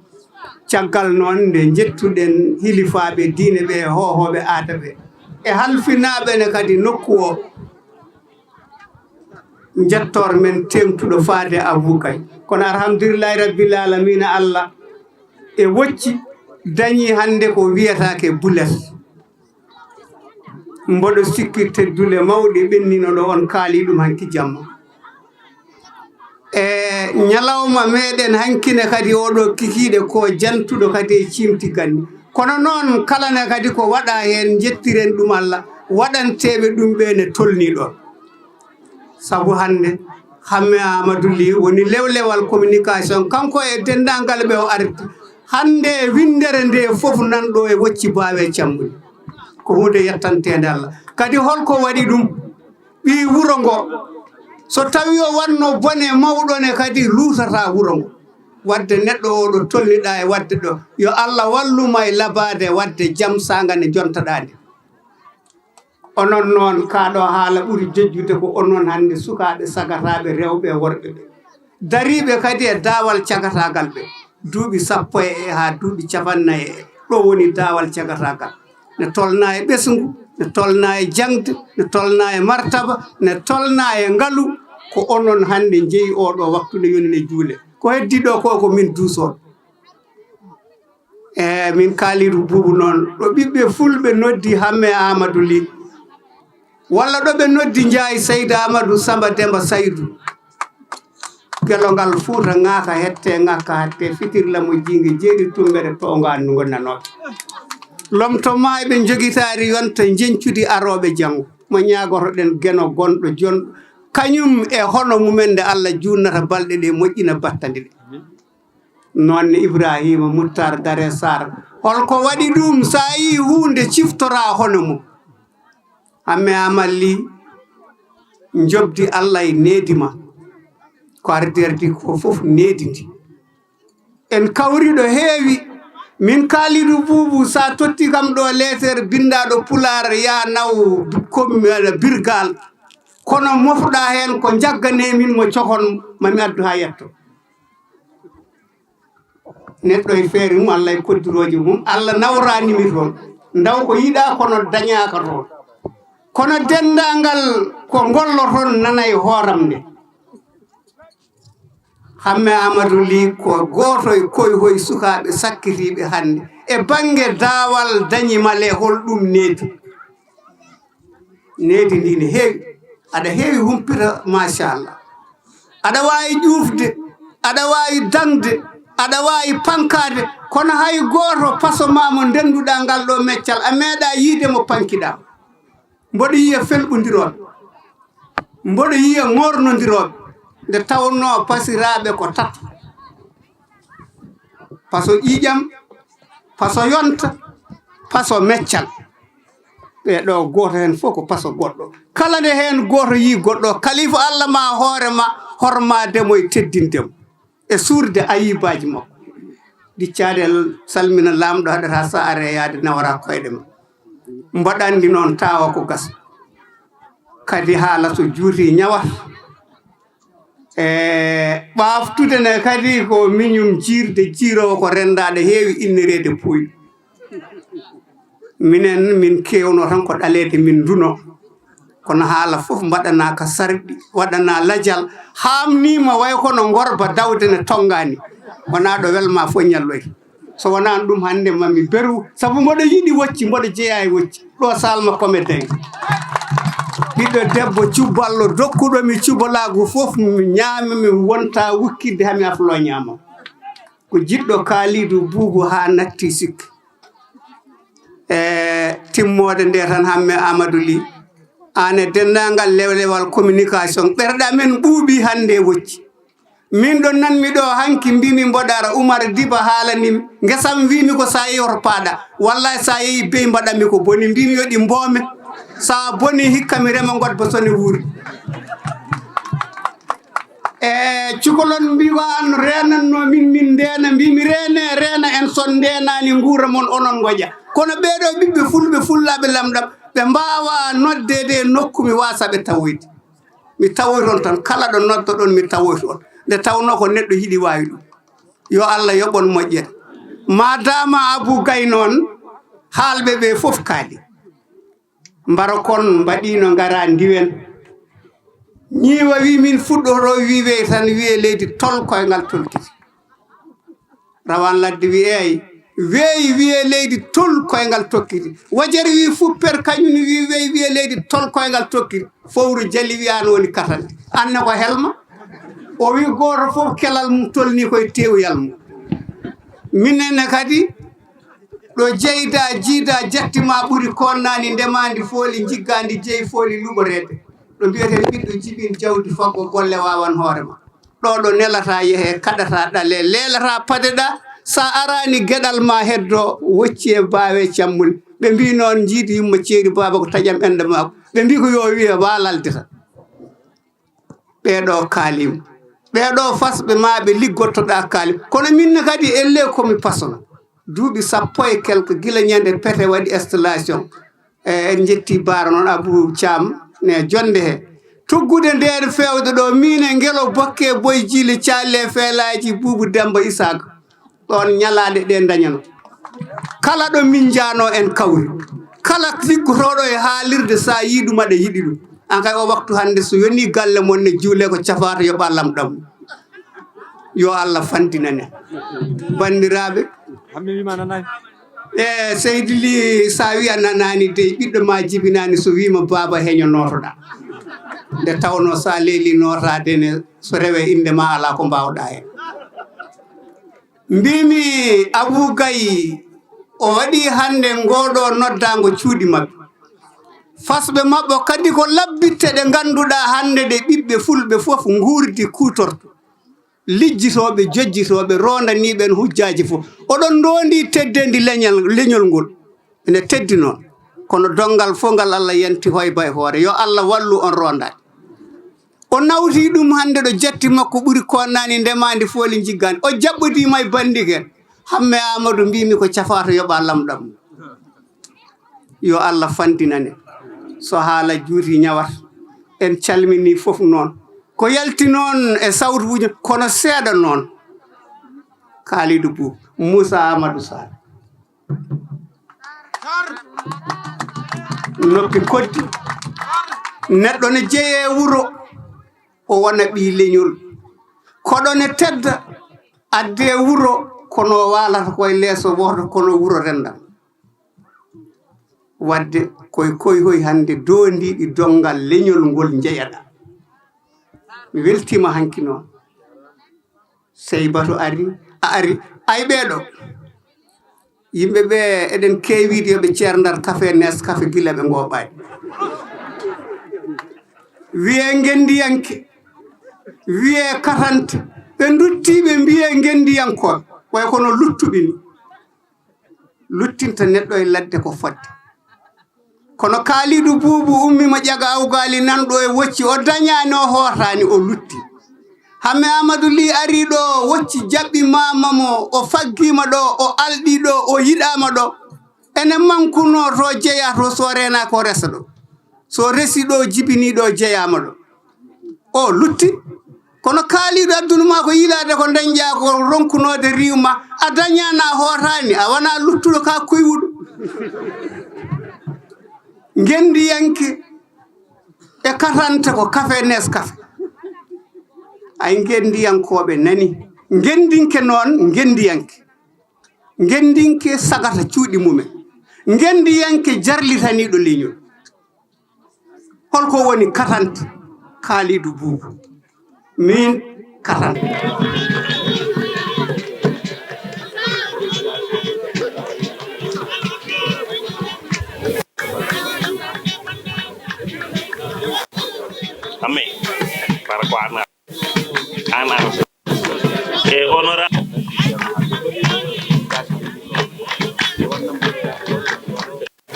Caggal noon nde njettuɗen hilifaaɓe diine ɓe, hoohooɓe aada ɓe, e halfinaaɓe ne kadi nokku o, njettoor men teeŋtuɗo faade Abou Kay. Kono alhamdulillahi rabbil alamina, Allah e wocci dañi hannde ko wiyataake bulet. Mboɗo sikki teddule mawɗe ɓennino ɗo, on kaali ɗum hanki jamma. E ñalawma meɗen hankine kadi oɗo kikiiɗe ko jantuɗo kadi e ciimti ganni. Kono noon kala ne kadi ko waɗa heen, njettiren ɗum Allah, waɗanteeɓe ɗum ɓe ne tolni ɗon. Sabu hannde Hamme Amadou Ly woni lewlewal communication, kanko e denndaangal ɓe o arti. Hannde winndere nde fof nan ɗo e wocci baawe cammuɗi. Ko huunde yettanteende Allah. Kadi holko waɗi ɗum? Ɓii wuro ngo, so tawi o wanno bone mawɗo ne, kadi luutata wuro ngo. Waɗde neɗɗo o ɗo tolniɗaa e waɗde ɗo, yo Allah wallu ma e labaade waɗde jam saanga nde njontaɗaa nde. Onon noon, kaa ɗo haala ɓuri jojjude ko onon hannde sukaaɓe sagataaɓe rewɓe e worɓe ɓe. Dariiɓe kadi e daawal cagataagal ɓe. Duuɓi sappo e, e haa duuɓi capannay e, ɗo woni daawal cagataagal. Ne tolnaa e ɓesngu, ne tolnaa e jaŋde, ne tolnaa e martaba, ne tolnaa e ngalu. Ko onon hannde njeyi oo ɗoo waktu nde yoni ne juule. Ko heddii ɗoo ko, ko min duusooɓe. E min Kalidou Boubou noon, ɗo ɓiɓɓe fulɓe noddi Hamme Amadou Ly, walla ɗo ɓe noddi Njaay Seydi Amadou Samba Demba Saydou. Gelo ngal Fuuta ŋaaka hette ŋakka hatte fitirla mo jiinge jeeri tumbere townga anndugo nanooɓe. Lomto maa eɓe njogitaari yonta njencudi arooɓe janngo. Mo ñaagotoɗen Geno gonɗo jonɗo, kañum e hono mumen nde Allah juunnata balɗe ɗe, moƴƴina battandi ɗe. Noon ne Ibrahima Muttar Dare Sarr, holko waɗi ɗum? So a yii huunde, ciftoraa hono mum. Hamme Amadou Ly, njoɓdi Allah e needi ma. Ko ardi ardi ko fof needi ndi. En kawri ɗo heewi. Min Kalidou Boubou, so a totti kam ɗo leeter binndaaɗo Pulaar, ya naw kom-, birgal. Kono mofɗaa heen ko njagganee min mo cokon, ma mi addu haa yetto. Neɗɗo e feere mum, Allah e koddirooje mum, Allah nawraani mi toon. Ndaw ko yiɗaa, kono dañaaka toon. Kono denndaangal ko ngolloton nana e hooram nde. Hamme Amadou Ly ko gooto e koyhoy sukaaɓe sakkitiiɓe hannde. E bannge daawal dañi ma le, hol ɗum needi? Needi ndi ne heewi. Aɗa heewi humpita, machallah. Aɗa waawi ƴuufde, aɗa waawi daŋde, aɗa waawi pankaade, kono hay gooto paso ma mo ndennduɗaa ngal ɗo meccal, a meeɗaa yiide mo pankiɗaa. Mboɗo yiya felɓondirooɓe, mboɗo yiya ŋoornondirooɓe, nde tawnoo pasiraaɓe ko tato. Paso ƴiiƴam, paso yonta, paso meccal. Ɓee ɗo gooto heen fof ko paso goɗɗo. Kala nde heen gooto yii goɗɗo, kalifa Allah ma hoore ma, hormaade mo e teddinde mo, e suurde ayibaaji makko. Ɗi caɗeele, salmina Laamɗo, haɗata saare yaade nawora koyɗe ma. Mbaɗanndi noon tawa ko gasa. Kadi haala so juuti ñawat. E ɓaaftude ne kadi ko miñum jiirde jiiroowo ko renndaaɗo heewi innereede puuyɗo. Minen min keewno tan ko ɗaleede min nduno. Kono haala fof mbaɗanaa ka sarɗi, waɗanaa lajal, haamniima way kono ngorba dawde ne tonngaani. Wonaa ɗo welma fof ñalloy. So wonaa ɗum hannde ma mi beru, sabu mboɗo yiɗi wocci, mboɗo jeyaa e wocci. Ɗo salma kometen. Ɓiɗɗo debbo cuballo, dokkuɗo mi cubalaagu fof, mi ñaama, mi wonta wukkidde, hami aflo ñaama. Ko jiɗɗo Kaalidu Buubu haa natti sikki. E timmoode nde tan, Hamme Amadou Ly, aan e denndaangal lewlewal communication, ɓerɗe amen ɓuuɓi hannde e wocci. Min ɗo nanmi ɗo hanki, mbimi mboɗo ara, Umar Diba haalani mi. Ngesam mbimi ko sa yehi oto paaɗa. Wallahi sa yehi bey mbaɗanmi ko boni. Mbimi yo ɗi mboome. Sa boni hikka mi rema ngodba sone wuuri. E cukalon mbiwa an renanno min, min ndena, mbimi rene, rena en son ndenani nguura mon onon ngoƴa. Kono ɓeɗo ɓiɓɓe fulɓe, fullaɓe lamɗam, ɓe mbawa noddede e nokku mi wasa ɓe tawoyde. Mi tawoyton tan, kala ɗo noddoɗon mi tawoyton. Nde tawno ko neɗɗo yiɗi wawi ɗum. Yo Allah yoɓon moƴƴere. Madama Abou Gaye noon, haalɓe ɓe fof kaali. Mbaro kon mbaɗino ngara ndiwen. Ñiiwa wi min fuɗɗoto wiwe tan wiye leydi tol koyngal tolkiti. Rawane ladde wi eey, weeyi wiye leydi tol koyngal tokkiti. Wajer wi fupper kañum wi weeyi wiye leydi tol koyngal tokkiti. Fowru jali wi an woni katante. Anne ko helma. O wi goto fof kelal mum tolni koye tewuyal mum. Minenne kadi ɗo jeyda jiida jatti ma ɓuri konnani ndemandi fooli jiggandi jeyi fooli luɓorede. Ɗo mbiyeten ɓiɗɗo jibin jawdi faggo golle wawan hoore ma. Ɗo ɗo nelata yehe kaɗata ɗale lelata padeɗa. Sa arani geɗal ma heddo wocci e bawe cammuli. Ɓe mbi noon jiidi yumma ceeri baba ko taƴam ende mako. Ɓe mbi ko yo wiye walalde tan. Ɓeɗo kaalim. Ɓeɗo fasɓe ma ɓe liggottoɗa kaalim. Kono minne kadi elle komi pasono. Duuɓi sappo e quelque gila ñande pete waɗi installation. E en jetti baara noon Abou Thiam ne jonde he. Tuggude nden fewde ɗo min e ngelo bokke boy jiile calle felaji buubu Demba Isaaka. Ɗon ñalaaɗe ɗe dañano. Kala ɗo min jaano en kawri. Kala liggotooɗo e haalirde sa yii ɗum aɗa yiɗi ɗum. An kay o waktu hannde so yoni galle mon ne juule ko cafaata yoɓa lamɗam. Yo Allah fandinane. Banndiraaɓe. Hammi wima nanani. E seydi li sa wi a nanani dey ɓiɗɗo ma jibinani so wima baba heño notoɗa. Nde tawno sa leeli notade ne so rewe inde ma ala ko mbawɗa hen. Mbimi Abou Gaye o waɗi hannde ngoɗo noddango cuuɗi maɓɓe. Fasɓe maɓɓe kadi ko labbitte ɗe ngannduɗaa hannde ɗe ɓiɓɓe fulɓe fof nguurdi kuutorto. Lijjitooɓe, jojjitooɓe, roondaniiɓe en hujjaaji fof. Oɗon ndoondi teddeendi leñal, leñol ngol. Ene teddi noon. Kono donngal fof ngal Allah yanti hoyba e hoore. Yo Allah wallu on roondaade. O nawti ɗum hannde ɗo jatti makko ɓuri konnani ndemandi fooli jiggaani. O jaɓɓodiima e banndike. Hamme Amadou mbimi ko cafato yoɓa lamɗam. Yo Allah fandinane. So haala juuti ñawat. En calmini fof noon. Ko yalti noon e sawtuuji kono seeɗa noon. Kalidou Boub, Moussa Amadou Sall. Noppi koddi. Neɗɗo ne jeye wuro, o wona ɓii leñol. Koɗo ne tedda, adde wuro, kono o waalata koye leeso wooto, kono wuro renndam. Wadde koye koye hoy hannde doondiiɗi donngal leñol ngol njeyaɗa. Mi weltiima hanki noon. Sey Batu ari, a ari, ay ɓeeɗo. Yimɓe ɓe eɗen keewiiɗi yo ɓe ceer ndar kafe Nescafe gila ɓe ngooɓaani. Wiyee ngenndiyanke, wiyee katante, ɓe nduttii ɓe mbiyee ngenndiyankooɓe, way kono luttuɓe ni. Luttinta neɗɗo e ladde ko fodde. Kono Kaalidu Buubu ummi mo ƴaga awgaali nanɗo e wocci, o dañaani, o hootaani, o lutti. Hamme Amadou Ly ari ɗo, wocci jaɓɓi maama mo, o faggiima ɗo, o alɗi ɗo, o yiɗaama ɗo. Ene mankunoo to jeyaa to, so reenaaki o resa ɗo. So resi ɗo, jibini ɗo, jeyaama ɗo. O lutti. Kono kaaliiɗo addunu ma ko yiilaade ko dañƴaa ko ronkunoode riiw ma. A dañaana a hootaani, a wonaa luttuɗo ka kuywuɗo. Ngenndiyanke e katante ko kafe Nescafe. Ay ngenndiyankooɓe nani. Ngenndinke noon, ngenndiyanke. Ngenndinke sagata cuuɗi mumen. Ngenndiyanke jarlitaniiɗo leñol. Holko woni katante? Kaalidu Buubu. Min katante. Amme, para ko ana. Ana. E honorable.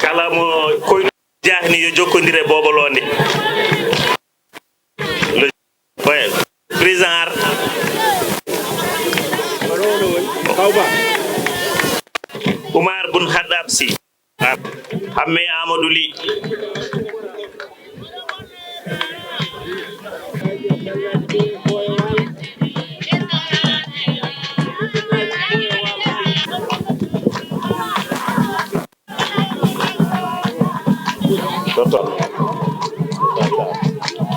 Kala mo koyno jahni yo jokkondire Boobo Loonde. Le, ouais, président Ar. Oumar Boun Khattab Sy. Ar. Hamme Amadou Ly. Docteur.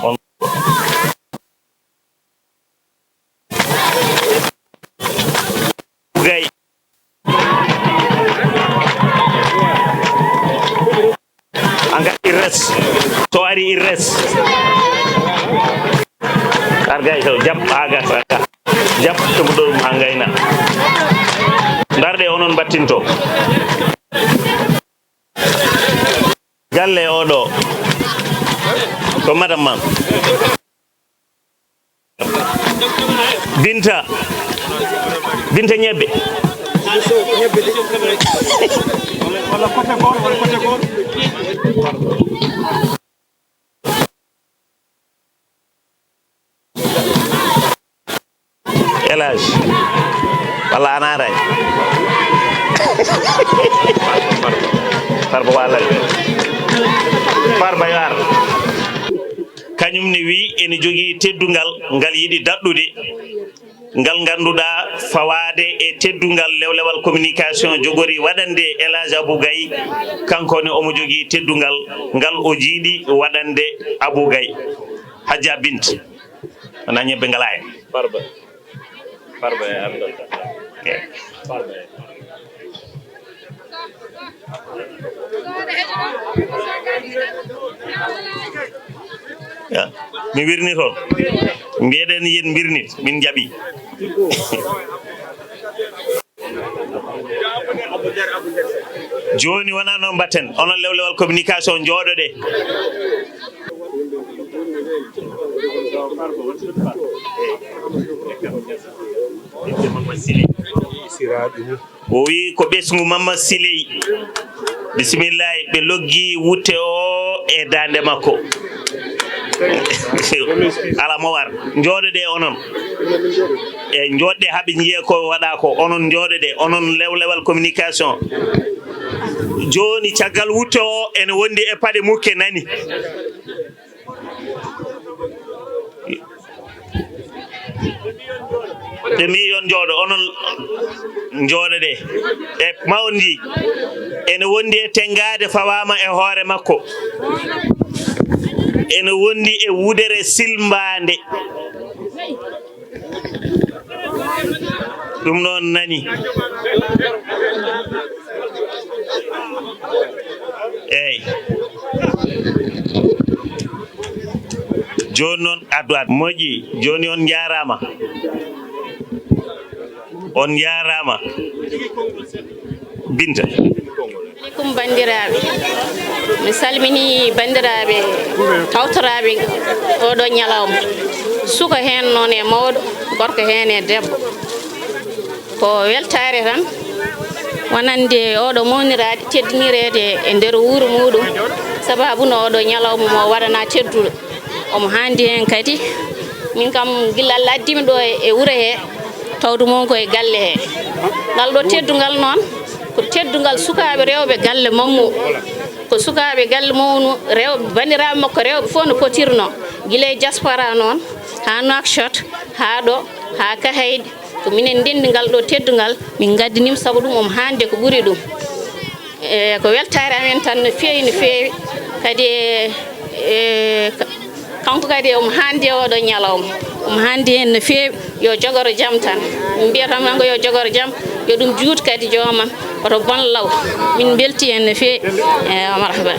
On. Gay. An kadi il reste. So ari il reste. Ar gay to, jab ha gasa. Jab to ɗum ha gayna. Ndarɗe onon battinto. Galle oɗo. Ko madame man. Binta. Binta ñebbe. Elage. Walla ana aray. Farba walal. Farba yo ar. Kañum ne wi ene jogii teddungal ngal yiɗi daɗɗude, ngal ngannduɗaa fawaade e teddungal lewlewal communication jogori waɗande Elage Abou Gaye, kanko ne omo jogii teddungal ngal o jiiɗi waɗande Abou Gaye. Hajja Bint, wonaa ñebbe ngalaa en. Farba. Farba e anndal. Farba e. Ya, mi wirnit on. Mbiyeɗen yen mbirnit, min jaɓi. Jooni wonaa noon mbatten, onon lewlewal communication njooɗoɗe. O wi ko ɓesngu Mamma Siley. Bisimillahi, ɓe loggi wutte o e daande makko. Ala mo war. Njooɗoɗe onon. E njooɗoɗe haɓe njiye ko waɗa ko. Onon njooɗoɗe, onon lewlewal communication. Jooni caggal wutte o ene wondi e paɗe mukke nani. Ɓe mbi yon njooɗo, onon njooɗoɗe. E mawndi, ene wondi e tenngaade fawaama e hoore makko. Ene wondi e wudere silmbaande. Ɗum noon nani. Eey. Jooni noon, addu, addu. Moƴƴi, jooni on njaaraama. On njaaraama. Binta. Aleykum banndiraaɓe. Mi salminii banndiraaɓe tawtoraaɓe ooɗoo ñalawma. Suka heen noon e mawɗo, gorko heen e debbo. Ko weltaare tan, wonande ooɗoo mawniraaɗo teddinireede e nder wuro muuɗum, sabaabu no ooɗoo ñalawma mo waɗanaa tedduɗo. Omo haandi heen kadi. Min kam, gila Allah addi mi ɗo e, e wuro he, tawdu mon ko e galle he. Ngal ɗo teddungal noon, ko teddungal sukaaɓe rewɓe galle Mammu. Ko sukaaɓe galle mawnu, rew-, banndiraaɓe makko rewɓe fof no potirno, gila e diaspora noon, haa Nouakchott, haa ɗo, haa Kahayɗi. Ko minen ndenndi ngal ɗo teddungal, min ngaddanii mo, sabu ɗum omo haandi ko ɓuri ɗum. E ko weltaare amen tan no feewi, no feewi. Kadi e, e, ka-, kanko kadi omo haandi e oɗo ñalawma. Omo haandi heen no feewi. Yo jogoro jam tan. Min mbiyata tan ko yo jogoro jam, yo ɗum juut kadi joomam. Oto bon law. Min mbelti heen no feewi. Eewa, marhaba.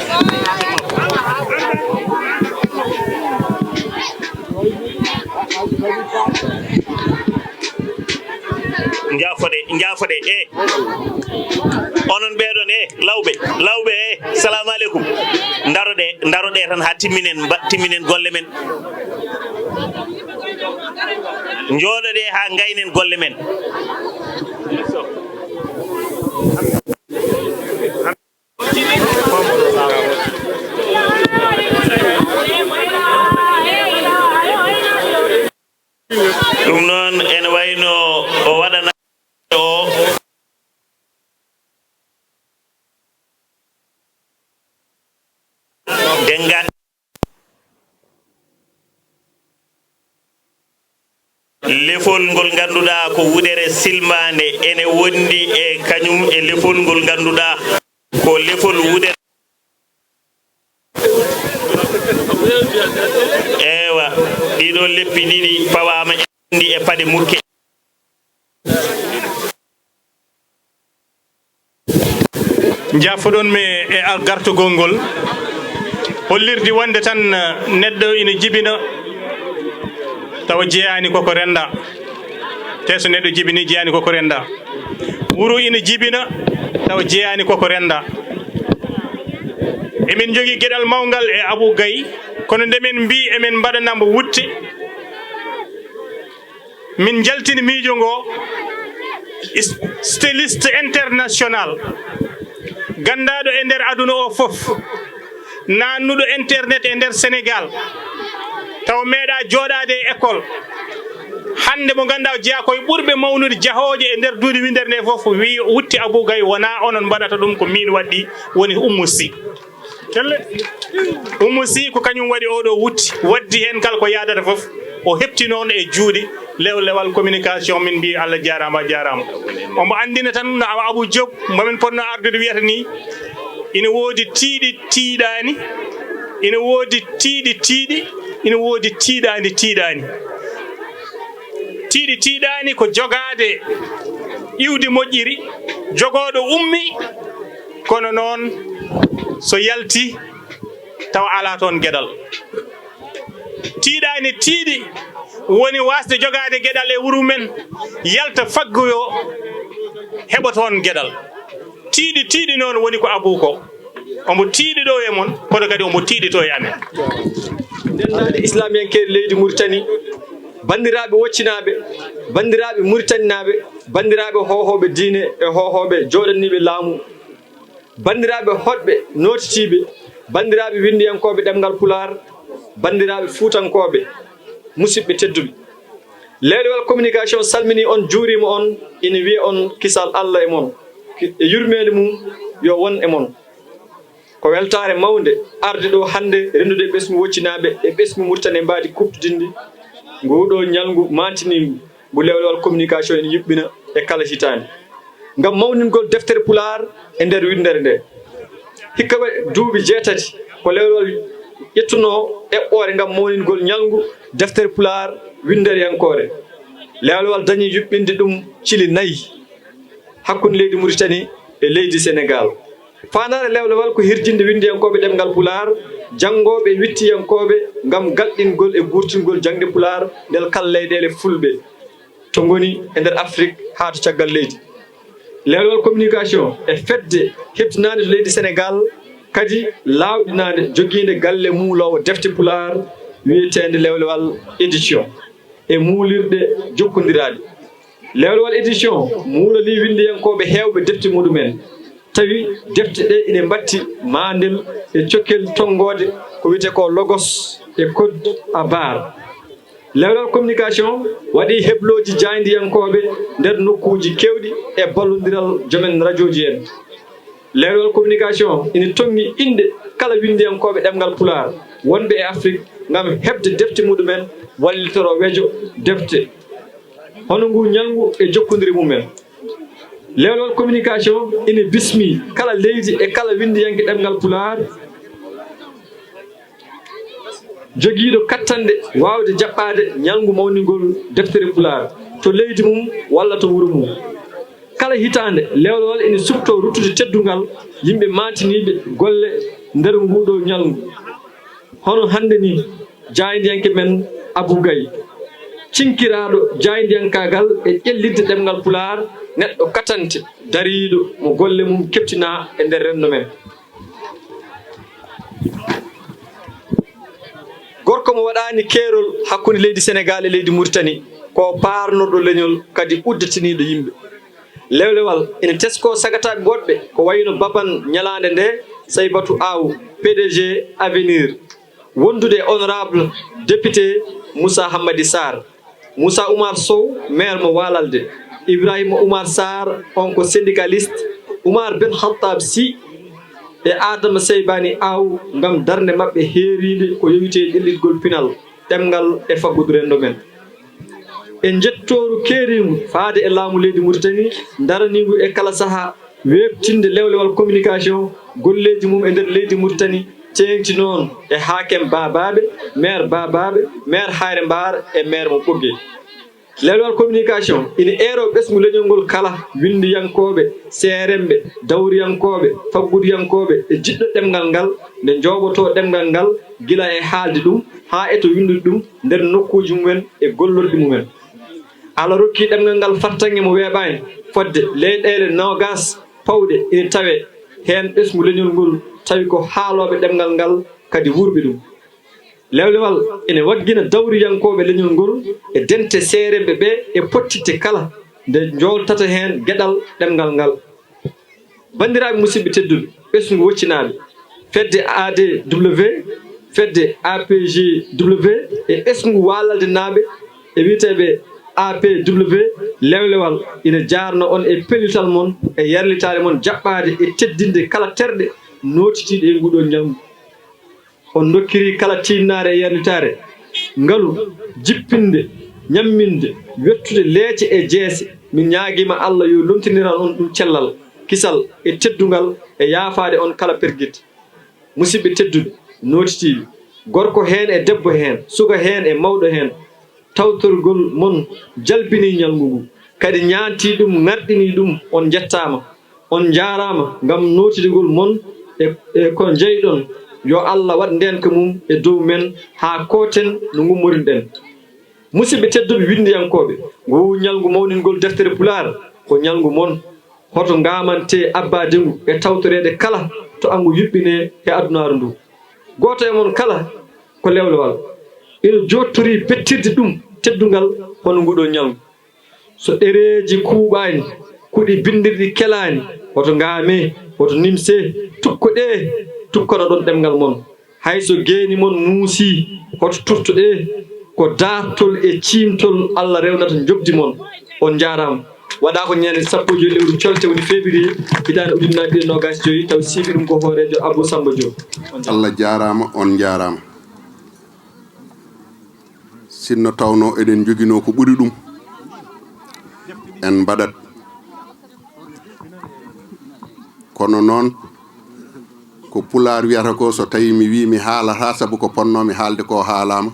Njaafoɗe, njaafoɗe, e. Onon ɓeeɗon, e, lawɓe, lawɓe, e, salamu aleykum. Ndaroɗe, ndaroɗe tan haa timminen, mba-, timminen golle men. Njooɗoɗe haa ngaynen golle men. Ɗum noon ene wayno o waɗana o denga-, lefol ngol ngannduɗaa ko wuɗere silmaande, ene wondi e kañum e lefol ngol ngannduɗaa ko lefol wuɗere. Eewa, ɗiɗo leppi ɗiɗi pawaama e wondi e paɗe mukke. Njaafoɗon mi e al-, gartugol ngol, hollirde wonde tan, eh, neɗɗo ina jibina tawa jeyaani koko rennda. Te so neɗɗo jibini, jeyaani koko rennda. Wuro ina jibina tawa jeyaani koko rennda. Emin njogii geɗal mawngal e Abou Gaye, kono nde min mbii emin mbaɗana mbo wutte, min njaltini miijo ngo, is-, styliste international, ganndaaɗo e nder aduna o fof, naannuɗo internet e nder Sénégal, taw meeɗa jooɗaade e école. Hannde mo ngannduɗaa o jeyaa ko e ɓurɓe mawnude jahooje e nder duuɗi winndere nde fof, wi wutte Abou Gaye, wonaa onon mbaɗata ɗum, ko miin waɗɗi, woni Oumou Sy. Kelle. Oumou Sy ko kañum waɗi oɗo wutte, waddi heen kala ko yaadata fof, o heɓti noon e juuɗe lewlewal communication, min mbii Allah jaaraama, a jaaraama. Omo anndina tan no Abou Diop, mbomin potno ardude wiyata ni, ina woodi tiiɗi tiiɗaani, ina woodi tiiɗi tiiɗi, ina woodi tiiɗaani tiiɗaani. Tiiɗi tiiɗaani ko jogaade iwdi moƴƴiri, jogooɗo ummi, kono noon so yalti tawa alaa toon geɗal. Tiiɗaani tiiɗi woni waasde jogaade geɗal e wuro men, yalta faggoyo, heɓa toon geɗal. Tiiɗi tiiɗi noon woni ko Abou ko. Omo tiiɗi ɗo e mon, kono kadi omo tiiɗi to e amen. Denndaangal islamiyankeeɓe leydi Mauritanie, banndiraaɓe woccinaaɓe, banndiraaɓe Muritaninaaɓe, banndiraaɓe hoohooɓe diine e hoohooɓe jooɗaniiɓe laamu, banndiraaɓe hoɗɓe nootitiiɓe, banndiraaɓe winndiyankooɓe ɗemngal Pulaar, banndiraaɓe fuutankooɓe, musidɓe tedduɓe. Lewlewal communication salminii on, juuriima on, ina wiya on kisal Allah e mon, ki-, e yurmeende mum yo won e mon. Ko weltaare mawnde arde ɗo hannde renndude e ɓesngu woccinaaɓe e ɓesngu Mauritanie mbaadi kuuɓtidinndi nguɗo ñalngu maantiniingu ngu lewlewal communication ina yuɓɓina e kala hitaande. Ngam mawningol deftere Pulaar e nder winndere nde. Hikka waɗi duuɓi jeetati ko lewlewal ƴettunoo eɓɓoore ngam mawningol ñalngu deftere Pulaar winndereyankoore. Lewlewal dañi yuɓɓinde ɗum cili nayi hakkunde leydi Mauritanie e leydi Sénégal. Faandaare lewlewal ko hirjinde winndiyankooɓe ɗemngal Pulaar, janngooɓe e wiɗtiyankooɓe ngam galɗingol e guurtingol jaŋde Pulaar nder kala leyɗeele fulɓe to ngoni e nder Afrik haa to caggal leydi. Lewlewal communication e fedde heɓtinaande to leydi Sénégal kadi laawɗinaande jogiinde galle muuloowo defte Pulaar wiyeteende Lewlewal Édition e muulirɗe jokkondiraaɗe. Lewlewal Édition muulanii winndiyankooɓe heewɓe defte muɗum en, tawi defte ɗe ine mbatti maandel e cokkel tonngoode ko wiyetee ko logos e code à barre. Lewlewal communication waɗii heblooji jaayndiyankooɓe nder nokkuuji keewɗi e ballondiral joom en rajooji en. Leewlewal communication ina tonngi innde kala winndiyankooɓe ɗemngal Pulaar wonɓe e Afrik ngam heɓde defte muɗumen wallitoro wejo defte hono ngu ñalngu e jokkondire mumen. Leewlewal communication ina bismi kala leydi e kala winndiyanke ɗemngal Pulaar jogiiɗo kattanɗe waawde jaɓɓaade ñalngu mawningol deftere Pulaar to leydi mum walla to wuro mum. Kala hitaande, Leewlewal ina suɓtoo ruttude teddungal yimɓe maantiniiɓe golle nder nguuɗoo ñalngu. Hono hannde nii, jaayndiyanke men Abuu Gay, cinkiraaɗo jaayndiyankaagal e ƴellitde ɗemngal Pulaar, neɗɗo katante, dariiɗo mo golle mum keptinaa e nder renndo men. Gorko mo waɗaani keerol hakkunde leydi Senegaal e leydi Muritani, ko paarnorɗo leñol, kadi uddatiniiɗo yimɓe. Leewlewal ina teskoo sagataaɓe woɗɓe, ko wayi no Baban Ñalaande Nde, Saybatu Aw, P D G Avenir, wondude e honorable député Moussa Hammadi Sarr, Moussa Oumar Sow, maire mo Walalde, Ibrahima Oumar Sarr, on ko syndicaliste, Oumar Ben Khattab Sy e Adama Seybani Aw, ngam darnde maɓɓe heeriinde ko yowiti e ƴellitgol pinal, ɗemngal e faggudu renndo men. E njettooru keeriingu faade e laamu leydi Muritani, daraniingu e kala sahaa weeɓtinde Leewlewal communication golleeji mum e nder leydi Muritani, teeŋti noon e haakem Baabaaɓe, meer Baabaaɓe, meer Hayre Mbaar e meer mo Ɓoggey. Leewlewal communication ina eeroo ɓesngu leñol ngol kala, winndiyankooɓe, seeremɓe, dawriyankooɓe, faggudiyankooɓe e jiɗɗo ɗemngal ngal, nde njooɓotoo ɗemngal ngal gila e haalde ɗum haa e to winndude ɗum nder nokkuuji mumen e gollorɗi mumen. Allah rokki ɗemngal ngal fartaŋŋe mo weeɓaani, fodde leyɗeele noogaas pawɗe ina tawee heen ɓesngu leñol ngol, tawi ko haalooɓe ɗemngal ngal kadi wuurɓe ɗum. Leewlewal ene waggina dawriyankooɓe leñol ngol e dente seeremɓe ɓe e pottitte kala nde njooltata heen geɗal ɗemngal ngal. Banndiraaɓe musidɓe tedduɓe, ɓesngu woccinaaɓe, fedde A D W, fedde A P G W e ɓesngu Waalaldenaaɓe e wiyeteeɓe A P W, Leewlewal ina jaarna on e pellital mon e yarlitaare mon jaɓɓaade e teddinde kala terɗe nootitiiɗe e nguɗo ñalngu. On ndokkiri kala tiinnaare e yarlitaare, ngalu, jippinde, ñamminde, wettude leece e jeese. Min ñaagiima Allah yo lomtiniran on ɗum cellal, kisal e teddungal e yaafaade on kala pergit. Musidɓe tedduɓe, nootitiiɓe, gorko heen e debbo heen, suka heen e mawɗo heen, tawtorgol mon jalbinii ñalngu ngu, kadi ñaantii ɗum, ŋarɗinii ɗum. On njettaama, on njaaraama ngam nootidigol mon e, e ko njeyɗon. Yo Allah waɗ ndeenka mum e dow men haa kooten no ngummorinɗen. Musidɓe tedduɓe winndiyankooɓe, nguu ñalngu mawningol deftere Pulaar ko ñalngu mon. Hoto ngaamantee abbaade ngu e tawtoreede kala to angu yuɓɓinee e adunaaru ndu. Gooto e mon kala ko Leewlewal ina jooɗtorii bettirde ɗum teddungal hono nguɗo ñalngu. So ɗereeji kuuɓaani, kuɗi binndirɗi kelaani, woto ngaamee, woto nimsee, tukkoɗee, tukkonoɗon ɗemngal mon. Hay so geeni mon muusii, hoto turtoɗee, ko daartol e ciimtol Allah rewnata njoɓdi mon. On njaaraama. Waɗaa ko ñande sappo e joy lewru colte, woni février, hitaande ujunnaji ɗiɗi e noogaas e joy, taw siifi ɗum ko hooreejo Abou Samba Diop. On njaaraama. Allah jaaraama, on njaaraama. Sinno tawnoo eɗen njoginoo ko ɓuri ɗum, en mbaɗat. Kono noon, ko Pulaar wiyata ko, so tawii mi wii mi haalataa sabu ko potnoo-mi haalde ko haalaama,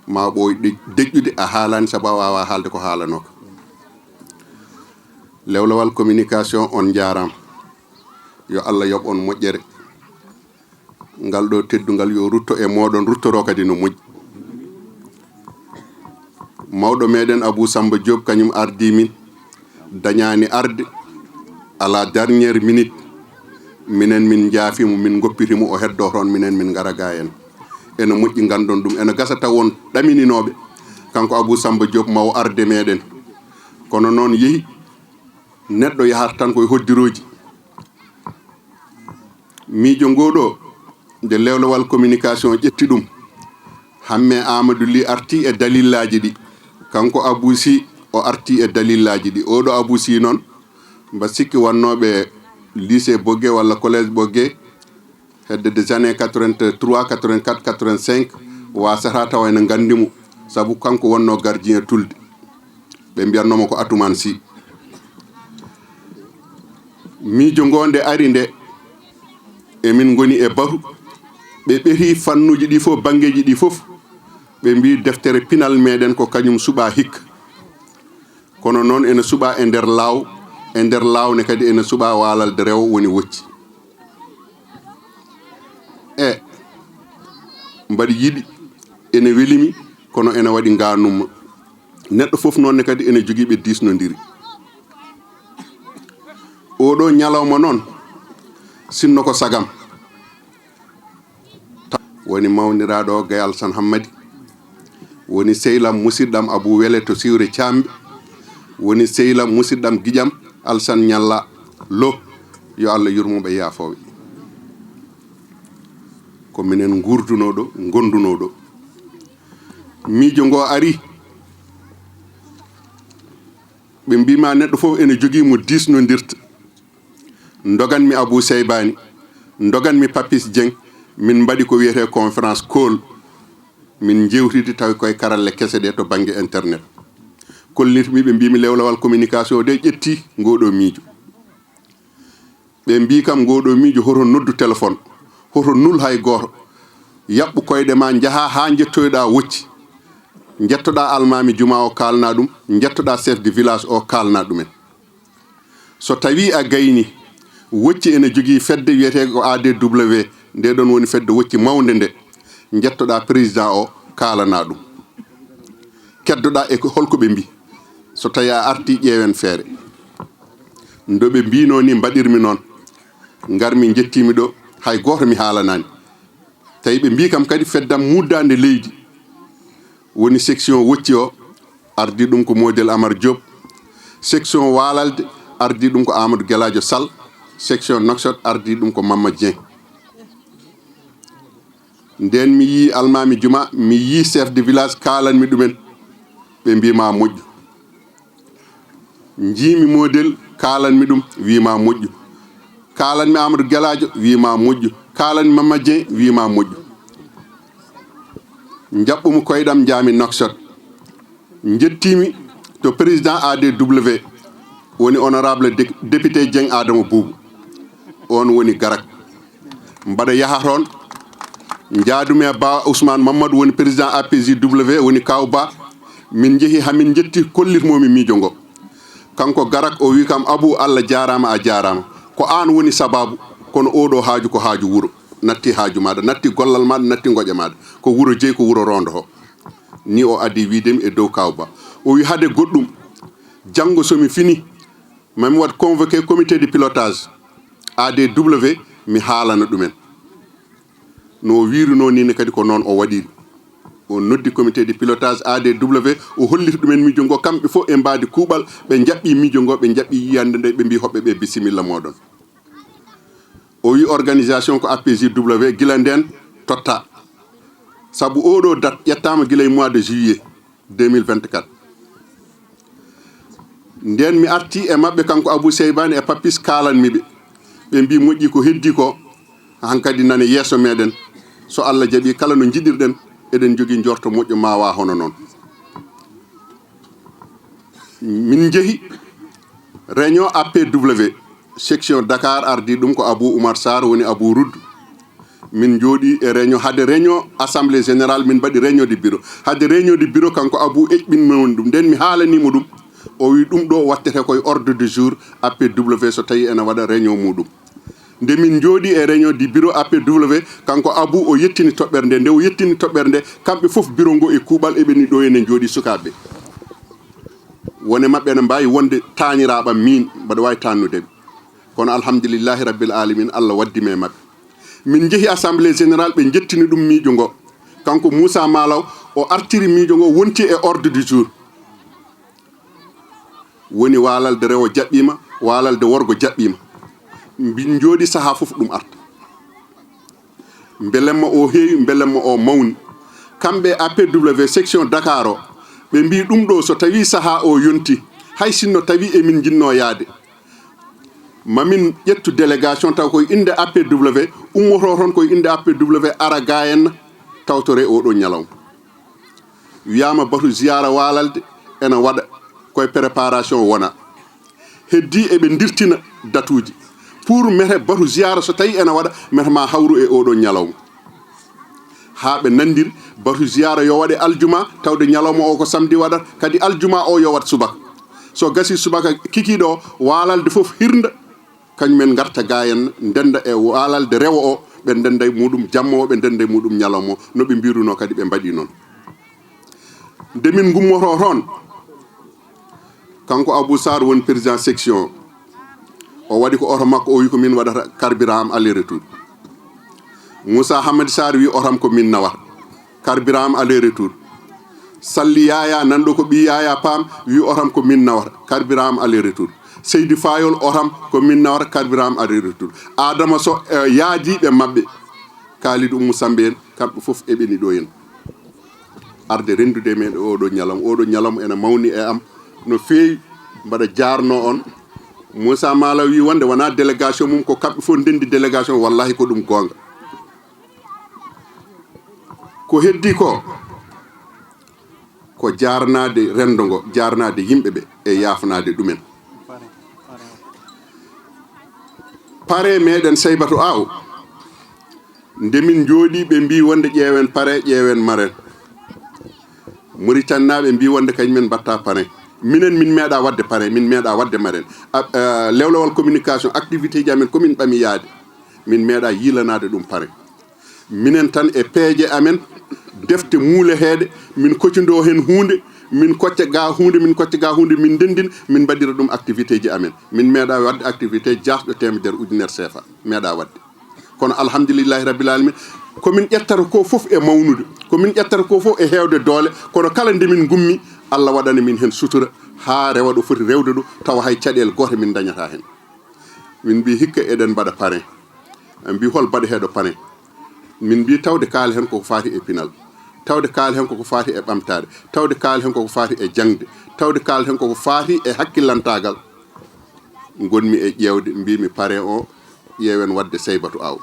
ma ɓooy de-, deƴƴude a haalaani sabu a waawaa haalde ko haalanooka. Leewlewal communication, on njaaraama. Yo Allah yoɓ on moƴƴere. Ngal ɗo teddungal yo rutto e mooɗon, ruttoro kadi no moƴƴi. Mawɗo meɗen Abou Samba Diop, kañum ardii min, dañaani arde, à la dernière minute, minen min njaafimo, min ngoppitimo, o heddo toon, minen min ngara ga en. Ene moƴƴi, nganndon ɗum. Ene gasa taw won ɗamininooɓe, kanko Abou Samba Diop, ma o arde meɗen. Kono noon yehi, neɗɗo yahata tan koye hoddirooji. Miijo ngoo ɗoo, nde Leewlewal Communication ƴetti ɗum, Hammee Aamadu Lih artii e dalillaaji ɗi. Kanko Abuu Sih, o artii e dalillaaji ɗi. Oo ɗoo Abuu Sih noon, mba sikki wonnooɓe Lycée Bogué walla collège Bogué, hedde des années quatre-vingt-trois, quatre-vingt-quatre, quatre-vingt-cinq, wasata tawa ene nganndi mo, sabu kanko wonno gardien tulde. Ɓe mbiyatnoo mo ko Atoumane Sy. Miijo ngo nde ari nde, emin ngoni e batu, ɓe ɓetii fannuuji ɗi fof, banngeeji ɗi fof, ɓe mbii deftere pinal meɗen ko kañum suɓaa hikka. Kono noon ene suɓaa e nder laaw, e nder laaw ne kadi ene suɓaa waalalde rewo woni wocci. E mbaɗi yiɗi, ene welimi, kono ene waɗi nganumma. Neɗɗo fof noon ne kadi ene jogii ɓe diisnondiri. Oɗo ñalawma noon, sinno ko sagam. Woni mawniraaɗo o Gaye Alsan Hammadi, woni sehil am, musidɗam Abou Wele to Siwre Caamɓe, woni sehil am, musidɗam, giƴam Alsan Ñalla Lo, yo Allah yurmo ɓe, yaafooɓe. Ko minen nguurdunoo ɗo, ngondunoo ɗo. Miijo ngo ari, ɓe mbii ma neɗɗo fof ene jogii mo diisnondirta. Ndoganmi Abou Seybani, ndoganmi Papis Dieng, min mbaɗi ko wiyetee conférence call. Min njewtidi tawi koye karalle kese ɗe to bannge internet. Kollitmi ɓe, mbiimi lewlawal communication de ƴetti ngoɗo miijo. Ɓe mbii kam ngoɗo miijo hoto noddu téléphone, hoto nul hay gooto. Yaɓɓu koyɗe ma, njaha haa njettoyɗa wocci. Njettoɗa almaami juma o, kaalna ɗum, njettoɗa chef de village o, kaalna ɗumen. So tawii a gayni, wocci ene jogii fedde wiyetee ko A D W, nde ɗon woni fedde wocci mawnde nde, njettoɗa président o, kaalana ɗum. Keddoɗa e ko, holko ɓe mbii. So tawii a artii, ƴeewen feere. Ndo ɓe mbiinoo ni mbaɗirmi noon. Ngarmi, njettiimi ɗo, hay gooto mi haalanaani. Tawi ɓe mbii kam kadi feddam muddaande leydi, woni section wocci o, ardii ɗum ko Model Amar Diop. Section waalalde, ardii ɗum ko Amadou Geladio Sall. Section Nouakchott, ardii ɗum ko Mamma Dieng. Nden mi yii almaami juma, mi yii chef de village, kaalanmi ɗumen. Ɓe mbii ma moƴƴu. Njiimi Model, kaalanmi ɗum, wii ma moƴƴu. Kaalanmi Amadou Geladio, wii ma moƴƴu. Kaalanmi Mamma Dieng, wii ma moƴƴu. Njaɓɓumi koyɗam, njaami Nouakchott. Njettiimi to président A D W, woni honorable dé-, député Dieng Adama Boubou. On woni Garak. Mbaɗa yaha toon, njaadumi e Ba Ousmane Mamadou, woni président A P J W, woni Kaw Ba. Min njehi haa min njetti, kollitmoo mi miijo ngo. Kanko Garak o wii kam, Abou, Allah jaaraama, a jaaraama. Ko aan woni sabaabu, kono oɗo haaju ko haaju wuro. Natti haaju maaɗa, natti gollal maaɗa, natti ngoƴa maaɗa. Ko wuro jeyi, ko wuro rondo ho. Ni o addi wiide mi e dow Kaw Ba. O wii hade goɗɗum, janngo so mi fini, ma mi waɗ convoqué comité de pilotage A D W, mi haalana ɗumen. No o wiirunoo ni ne kadi ko noon o waɗiri. O noddi comité de pilotage A D W, o holliti ɗumen miijo ngo, kamɓe fof e mbaadi kuuɓal, ɓe njaɓɓi miijo ngo, ɓe njaɓɓi yiyannde nde, ɓe mbii hoɓɓe ɓe bisimilla mooɗon. O wii organisation ko A P J W, gila nden totta. Sabu oɗo date ƴettaama gila e mois de juillet deux mille vingt-quatre. Nden mi arti e maɓɓe, kanko Abou Seybani e Papis, kaalanmi ɓe. Ɓe mbii moƴƴi, ko heddi ko hankadi nane yeeso meɗen. So Allah jaɓi, kala no njiɗirɗen, eɗen jogii njorto moƴƴo, ma wa hono noon. Min njehi réunion A P W, section Dakar, ardii ɗum ko Abou Oumar Sarr, woni Abou Roudou. Min njooɗii e réunion, hade réunion assemblée générale, min mbaɗi réunion de bureau. Hade réunion de bureau, kanko Abou eɓɓinnoon ɗum. Nden mi haalanii mo ɗum, o wii ɗum ɗo wattete koye ordre du jour A P W so tawii ene waɗa réunion muɗum. Nde min njooɗii e réunion du bureau A P W, kanko Abou o yettini toɓɓere nde. Nde o yettini toɓɓere nde, kamɓe fof bureau ngo e kuuɓal eɓeni ɗo ene njooɗii sukaaɓe. Won e maɓɓe ene mbaawi wonde taaniraaɓam miin, mbaɗa waawi taannude ɓe. Kono alhamdulillahi rabbil alamin, Allah waddi mi e maɓɓe. Min njehi assemblée générale, ɓe njettini ɗum miijo ngo. Kanko Moussa Malaw, o artiri miijo ngo, wonti e ordre du jour. Woni waalalde rewo jaɓɓiima, waalalde worgo jaɓɓiima. Min njooɗii sahaa fof ɗum arta. Mbelemma o heewi, mbelemma o mawni. Kamɓe A P W section Dakar o, ɓe mbii ɗum ɗo so tawii sahaa o yonti, hay sinno tawii emin njinnoo yaade, Mamin ƴettu délégation taw koye innde A P W, ummoto toon koye innde A P W, ara ga en tawtore oɗo ñalawma. Wiyaama batu ziyaara Waalalde ena waɗa, koye préparation wona. Heddii eɓe ndirtina datuuji. Pour mete batu ziyaara so tawi ena waɗa, mete ma hawru e oɗo ñalawma. Haa ɓe nanndiri batu ziyaara yo waɗe aljuma, tawde ñalawma o ko samedi waɗata, kadi aljuma o yo waɗ subaka. So gasi subaka kikiiɗo o, Waalalde fof hirnda, kañum en ngarta ga en ndennda e Waalalde rewo o, ɓe ndennda e muɗum jamma o, ɓe ndennda e muɗum ñalawma o, no ɓe mbiruno kadi ɓe mbaɗi noon. Nde min ngummoto toon, kanko Abou Sarr woni président section, o waɗi ko oto makko, o wi ko min waɗata carburant am aller retour. Moussa Hamadi Sarr wi oto am ko min nawata, carburant am aller retour. Salli Yaya, nanɗo ko ɓi Yaya Pam, wi oto am ko min nawata, carburant am aller retour. Seydi Fayol, oto am ko min nawata, carburant am aller retour. Adama Sow, e yaadiiɓe maɓɓe, Kalidou Oumou Sambe en, kamɓe fof eɓeni ɗo en. Arde renndude men e oɗo ñalawma. Oɗo ñalawma ena mawni e am no feewi, mbaɗa jaarno on. Moussa Mala wi wonde wona délégation mum, ko kamɓe fof ndenndi délégation, wallahi ko ɗum goonga. Ko heddi ko, ko jaarnaade renndo ngo, jaarnaade yimɓe ɓe e yaafnaade ɗumen. Pare meɗen Saybatu Aw, nde min njooɗi, ɓe mbi wonde ƴeewen pare, ƴeewen maren. Mauritanie naaɓe mbi wonde kañum men mbatta pare. Minen min meeɗa waɗde pare, min meeɗa waɗde maren. A, a, lewlewal communication, activité ji amen ko min ɓami yaade. Min meeɗa yiilanaade ɗum pare. Minen tan e peeje amen, defte muuleteeɗe, min kocindoo heen huunde, min kocca ga huunde, min kocca ga huunde, min ndenndin, min mbaɗira ɗum activité ji amen. Min meeɗa waɗde activité jaasɗo teemedere ujunere seefa, meeɗa waɗde. Kono alhamdulillahi rabbil alamin, ko min ƴettata ko fof e mawnude, ko min ƴettata ko fof e heewde doole, kono kala nde min ngummi, Allah waɗana min heen sutura, haa rewa ɗo foti rewde ɗo, tawa hay caɗeele goote min ndañata heen. Min mbi hikka eɗen mbaɗa pare. En mbi hol baɗeteeɗo pare? Min mbi tawde kaali heen koko faati e pinal, tawde kaali heen koko faati e ɓamtaare, tawde kaali heen koko faati e jaŋde, tawde kaali heen koko faati e hakkillantaagal. Ngonmi e ƴeewde, mbimi pare o, ƴeewen waɗde Saybatu Aw.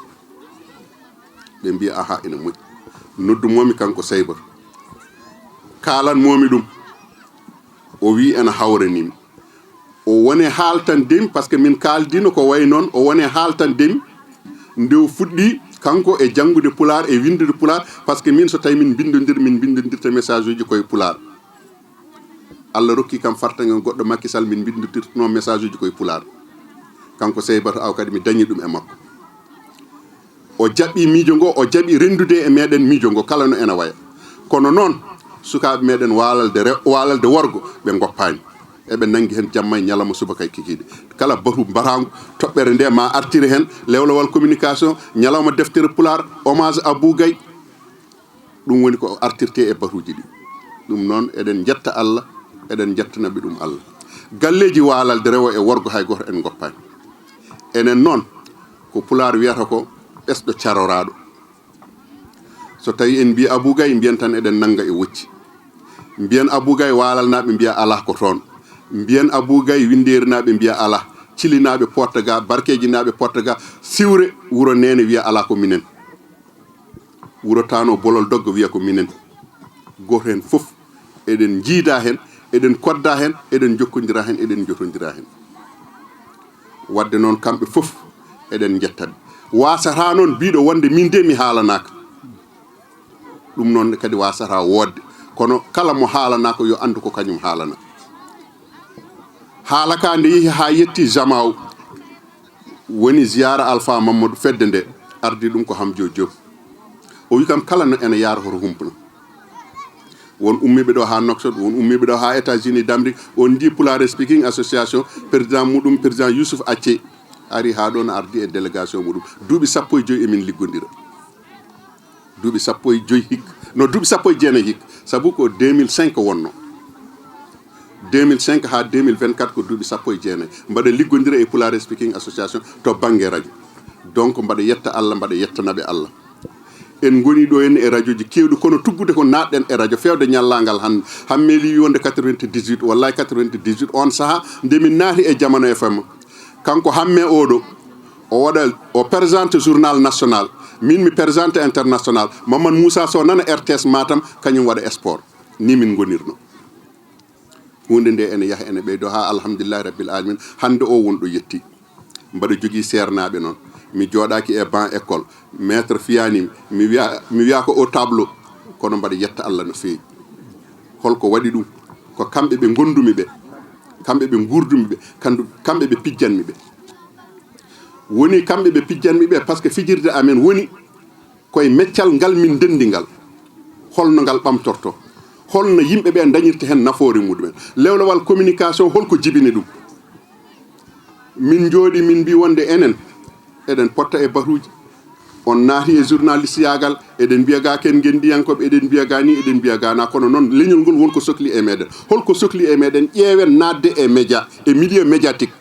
Ɓe mbi aha, ene moƴƴi. Noddumomi kanko Saybatu. Kaalanmomi ɗum. O wi ena hawranimi. O wone haaltandemi, par ce que min kaaldino ko way noon, o wone haaltandemi nde o fuɗɗi kanko e janngude pulaar e winndude pulaar, par ce que min so tawi min mbinndondir, min mbinndondirta message uji koye pulaar. Allah rokki kam fartaŋŋe goɗɗo Macky Sall, min mbinndondirtuno message uji koye pulaar. Kanko Saybatu Aw kadi mi dañi ɗum e makko. O jaɓɓi miijo ngo, o jaɓi renndude e meɗen miijo ngo kala no ena waya. Kono noon, sukaaɓe meɗen Waalalde rew-, Waalalde worgo, ɓe ngoppaani. Eɓe nanngi heen jamma e ñalawma subaka e kikiiɗe. Kala batu mbataangu, toɓɓere nde ma artire heen, lewlewal communication, ñalawma deftere pulaar, hommage Abou Gaye. Ɗum woni ko artirte e batuuji ɗi. Ɗum noon, eɗen njetta Allah, eɗen njettanaɓe ɗum Allah. Galleeji Waalalde rewo e worgo hay gooto en ngoppaani. Enen noon, ko pulaar wiyata ko ɓesɗo caroraaɗo. So tawi en mbi Abou Gaye, mbiyen tan eɗen nannga e wocci. Mbiyen Abou Gaye, Waalalnaaɓe mbiya alaa ko toon. Mbiyen Abou Gaye, Winndeerinaaɓe mbiya alaa. Cilinaaɓe potta ga, Barkeejinaaɓe potta ga, Siwre, Wuro Neene wiya alaa ko minen. Wuro Tano Bolol Dogga wiya ko minen. Gooto heen fof eɗen njiida heen, eɗen kodda heen, eɗen njokkondira heen, eɗen njotondira heen. Waɗde noon, kamɓe fof eɗen njettaɓe. Waasata noon mbiɗo wonde min de mi haalanaaka. Ɗum noon kadi waasata woodde. Kono kala mo haalanaaka yo anndu ko kañum haalana. Haala ka nde yehi haa yetti Jamaaw, woni ziyaara Alpha Mamadou, fedde nde ardi ɗum ko Hamjo Diop. O wi kam kala no ena yaara hoto humpno. Won ummiiɓe ɗo haa Nouakchott, won ummiiɓe ɗo haa États-Unis d'Amérique, on ndi Pulaar Speaking Association, président muɗum, président Youssouf Acce, ari haa ɗo no ardi e délégation muɗum. Duuɓi sappo e joyi emin liggondira. Duuɓi sappo e joyi hikka. No, duuɓi sappo e jeenayi hikka. Sabu ko deux mille cinq wonno. Deux mille cinq haa deux mille vingt-quatre ko duuɓi sappo e jeenayi. Mbaɗa liggondira e Pulaar Speaking Association to bannge radio. Donc, mbaɗa yetta Allah, mbaɗa yettanaɓe Allah. En ngoni ɗo en e radio ji keewɗi, kono tuggude ko naatɗen e radio feewde ñallaagal han-, Hammeli wi wonde quatre-vingt-dix-huit, wallahi quatre-vingt-dix-huit, on saha nde min naati e Jamano F M. Kanko Hamme oɗo, o waɗa, o présente journal national, min mi présente international. Mamadou Moussa Sow nana R T S Matam, kañum waɗa sport. Ni min ngonirno. Huunde nde ene yaha ene ɓeydo ha alhamdulillahi rabbil alamin. Hande o wonɗo yetti. Mbaɗa jogii seernaaɓe noon. Mi jooɗaaki e ban école. Maître fiyani mi, mi wiya, mi wiya ko au tableau. Kono mbaɗa yetta Allah no feewi. Holko waɗi ɗum? Ko kamɓe ɓe ngondumi ɓe. Kamɓe ɓe ngurdumi ɓe. Kandu-, kamɓe ɓe pijjanmi ɓe. Woni kamɓe ɓe pijjanmi ɓe, parce que fijirde amen woni koye meccal ngal min ndendi ngal. Holno ngal ɓamtorto? Holno yimɓe ɓe dañirta hen nafoore muɗumen? Lewlewal communication, holko jibini ɗum? Min jooɗi, min mbi wonde enen, eɗen potta e batuuji. On naati e journaliste yaagal, eɗen mbiya ga ken ngendiyankoɓe, eɗen mbiya ga ni, eɗen mbiya ga na. Kono noon, leñol ngol wonko sokli e meɗen. Holko sokli e meɗen? Ƴeewen naatde e média, e milieu médiatique.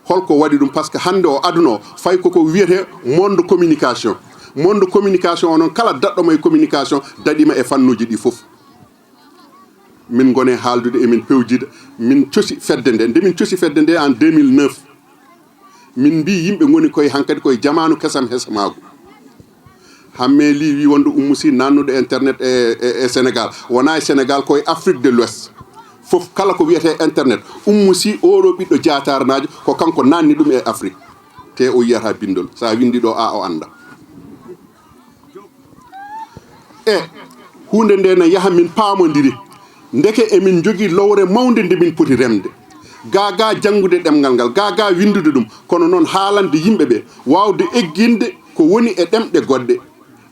Holko waɗi ɗum? Parce que hande o aduna o, fay koko wiyete monde communication. Monde communication o noon, kala daɗɗo mo e communication, daɗima e fannuji ɗi fof. Min ngone haaldude, emin pewjida. Min cosi fedde nde. Nde min cosi fedde nde en deux mille neuf, min mbi yimɓe ngoni koye hankadi koye jamaanu kesam hesamaagu. Hamme Ly wi wonde Oumou Sy nannuɗo internet e, e, e Sénégal. Wona e Sénégal, ko e Afrique de l'Ouest. Fof kala ko wiyete internet, Oumou Sy, oɗo ɓiɗɗo jaataarnaajo, ko kanko nanni ɗum e Afrique. Te o yiyata bindol. Sa windi ɗo, a o anda. E huunde nde na yaha min paamodiri. Ndeke emin njogii lowre mawnde nde min poti remde. Ga ga janngude ɗemngal ngal, ga ga winndude ɗum, kono noon haalande yimɓe ɓe, waawde egginde ko woni e ɗemɗe goɗɗe,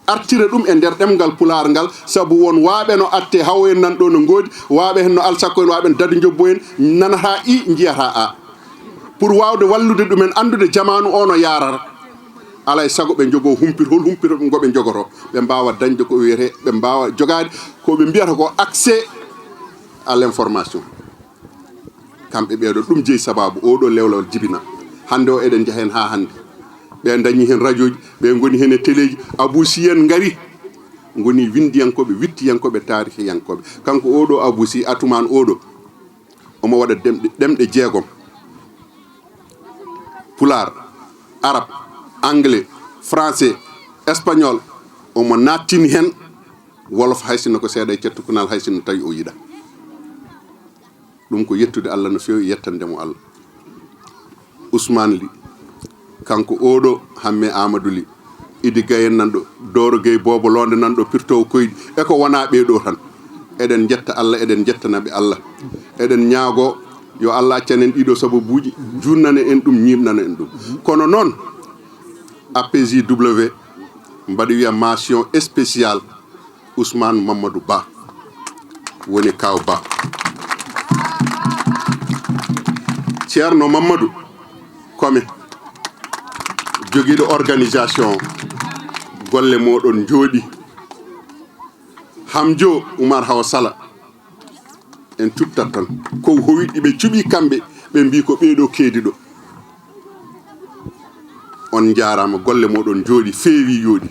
artira ɗum e nder ɗemngal Pulaar ngal, sabu won waaɓe no atte hawo en nan ɗo no ngoodi, waaɓe hen no alsakko en, waaɓe no dado njobbo en, nanata i, njiyata a. Pour waawde wallude ɗumen anndude jamaanu o no yaarata. Alaa e sago ɓe njogoo humpito, hol humpito ngo ɓe njogoto? Ɓe mbaawa dañde ko wiyetee, ɓe mbaawa jogaade ko ɓe mbiyata ko accès à l'information. Kamɓe ɓeeɗo, ɗum jeyi sababu oɗo lewlewal jibina. Hannde o eɗen njaha heen haa hannde. Ɓe ndañi heen rajooji, ɓe ngoni heen e teleeji. Abuu Sy en ngari, ngoni winndiyankooɓe, wittiyankooɓe, taarihiyankooɓe. Kanko oɗo Abuu Sy, Atumaan oɗo, omo waɗa ɗemɗe, ɗemɗe jeegom. Pulaar, Arab, Anglais, Français, Espagnol, omo nattini heen Wolof, hay sinno ko seeɗa e cettukunal, hay sinno tawi o yiɗa. Ɗum ko yettude Allah no feewi, yettande mo Allah. Ousmane Ly, kanko oɗo Hamme Amadou Ly, Idi Gaye en nan ɗo, Doro Gueye Bobo Londe nan ɗo, Pirtowo Koyɗi, e ko wona ɓee ɗo tan. Eɗen njetta Allah, eɗen njettana ɓe Allah. Eɗen ñaago yo Allah accan en ɗiɗo sababuuji, junnana en ɗum, ñiiɓnana en ɗum. Kono noon, A P J W mbaɗa wiya mention spéciale Ousmane Mamadou Ba, woni Kaaw Ba. Ceerno Mamadou Kome, jogiiɗo organisation, golle mooɗon njooɗi. Hamjo Oumar Hawa Sala, en cuttat tan. Ko howiɗi ɓe cuɓi kamɓe, ɓe mbi ko ɓeeɗo keedi ɗo. On njaaraama, golle mooɗon njooɗi, feewi, yooɗi.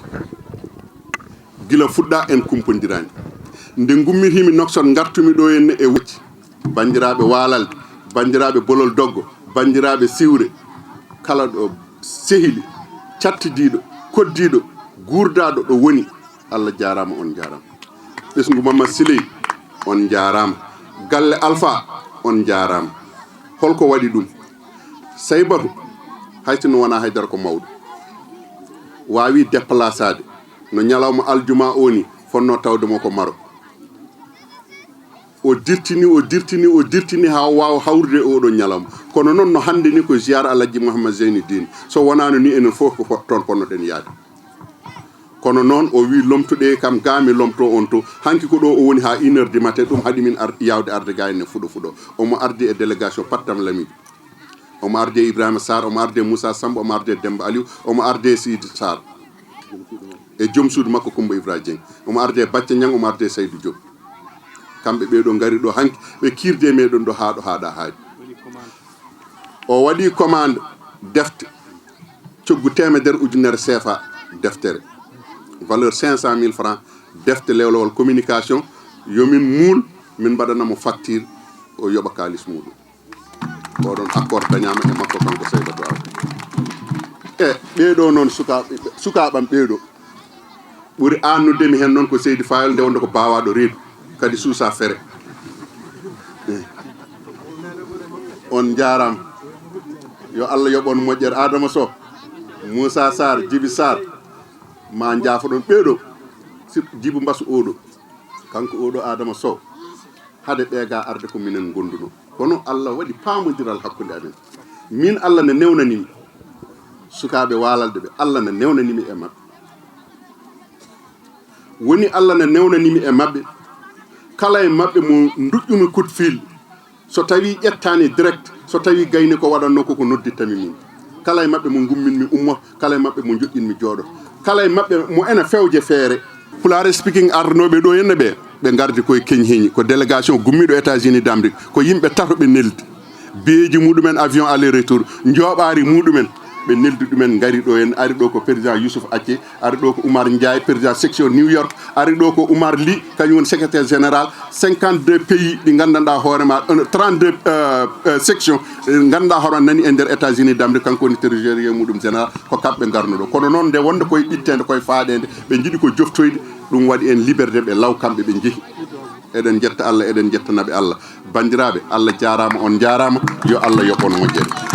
Gila fuɗɗa en kumpondirani. Nde ngummitimi Nouakchott, ngartumi ɗo henne e wocci. Banndiraaɓe Waalalde, banndiraaɓe Bolol Doggo, banndiraaɓe Siwre, kala ɗo sehili, cattidiiɗo, koddiiɗo, guurdaaɗo ɗo woni, Allah jaaraama, on njaaraama. Ɓesngu Mamad Siley, on njaaraama. Galle Alfa, on njaaraama. Holko waɗi ɗum? Saybatu, hay sinno wonaa haydara ko mawɗo. Waawi déplaçaade. No ñalawma aljuma o ni, fonnoo tawde mo ko Maroc. O dirtini, o dirtini, o dirtini haa o waawa hawrude e oɗo ñalawma. Kono noon no hannde ni ko ziyaara Alhaji Mouhammad Zeyni Diin. So wonaano ni enen fof ko fo-, toon ponnoɗen yaade. Kono noon o wi lomtoɗe kam ga mi lomto on to. Hanki ko ɗo o woni haa une heure du matin, ɗum haɗi min ar-, yawde arde ga ene fuɗo fuɗo. Omo ardi e délégation Pattam Lami. Omo arde Ibrahima Sarr, omo arde Moussa Samb, omo arde Demba Aliou, omo arde Sidi Sarr. E joom suudu makko Coumba Ibrahima Dieng. Omo arde Bacca Niang, omo arde Saydou Diop. Kamɓe ɓe ɗo ngari ɗo hanki, ɓe kiirde meɗen ɗo haa ɗo haaɗa haaɗi. O waɗi commande defte coggu teemedere ujunere C F A deftere. Valeur cinq cent mille francs, defte lewlewal communication, yo min muul, min mbaɗana mo facture, o yoɓa kaalis muɗum. Oɗon accord dañaama e makko kanko Saybatu Aw. E ɓeeɗo noon sukaaɓe, sukaaɓam ɓeeɗo, ɓuri annude mi heen noon ko Seydi Fayol, nde wonde ko baawaaɗo reedu, kadi suusa fere. E. On njaaraama. Yo Allah yoɓ on moƴƴere. Adama Sow, Moussa Sarr, Djibi Sarr, ma njaafoɗon ɓeeɗo, surtout Djibi Mbasu oɗo. Kanko oɗo Adama Sow, hade ɓeega arde ko minen ngonduno. Kono Allah waɗi paamondiral hakkunde amen. Min Allah ne newnanimi sukaaɓe Waalalɓe ɓe, Allah ne newnanimi e maɓɓe. Woni Allah ne newnanimi e maɓɓe, kala e maɓɓe mo nduƴƴumi coup de fil, so tawi ƴettaani direct, so tawi gayni ko waɗanno ko, ko noddittami min. Kala e maɓɓe mo ngumminmi ummo, kala e maɓɓe mo joƴƴinmi jooɗo, kala e maɓɓe mo ena fewje feere. Pulaar speaking arnooɓe ɗo henne ɓe, ɓe ngardi koye keñheñi, ko délégation gummiiɗo États-Unis d'Amérique, ko yimɓe tato ɓe neldi. Beeji muɗumen avion aller retour, njooɓaari muɗumen, ɓe neldi ɗumen, ngari ɗo en, ari ɗo ko président Youssouf Acce, ari ɗo ko Oumar Ndiaye, président section New York, ari ɗo ko Oumar Ly, kañum woni secrétaire général, cinquante-deux pays ɗi nganndanɗaa hoore ma, euh, trente-deux, euh, euh, section, euh, nganndanɗaa hoore ma nani e nder États-Unis d'Amérique, kanko woni trésorier muɗum général, ko kamɓe ngarno ɗo. Kono noon nde wonde koye ɓitteende, koye faaɗeende, ɓe njiɗi ko joftoyde, ɗum waɗi en liberté ɓe law kamɓe ɓe njehi. Eɗen njetta Allah, eɗen njettanaɓe Allah. Banndiraaɓe, Allah jaaraama, on njaaraama, yo Allah yoɓ on moƴƴere.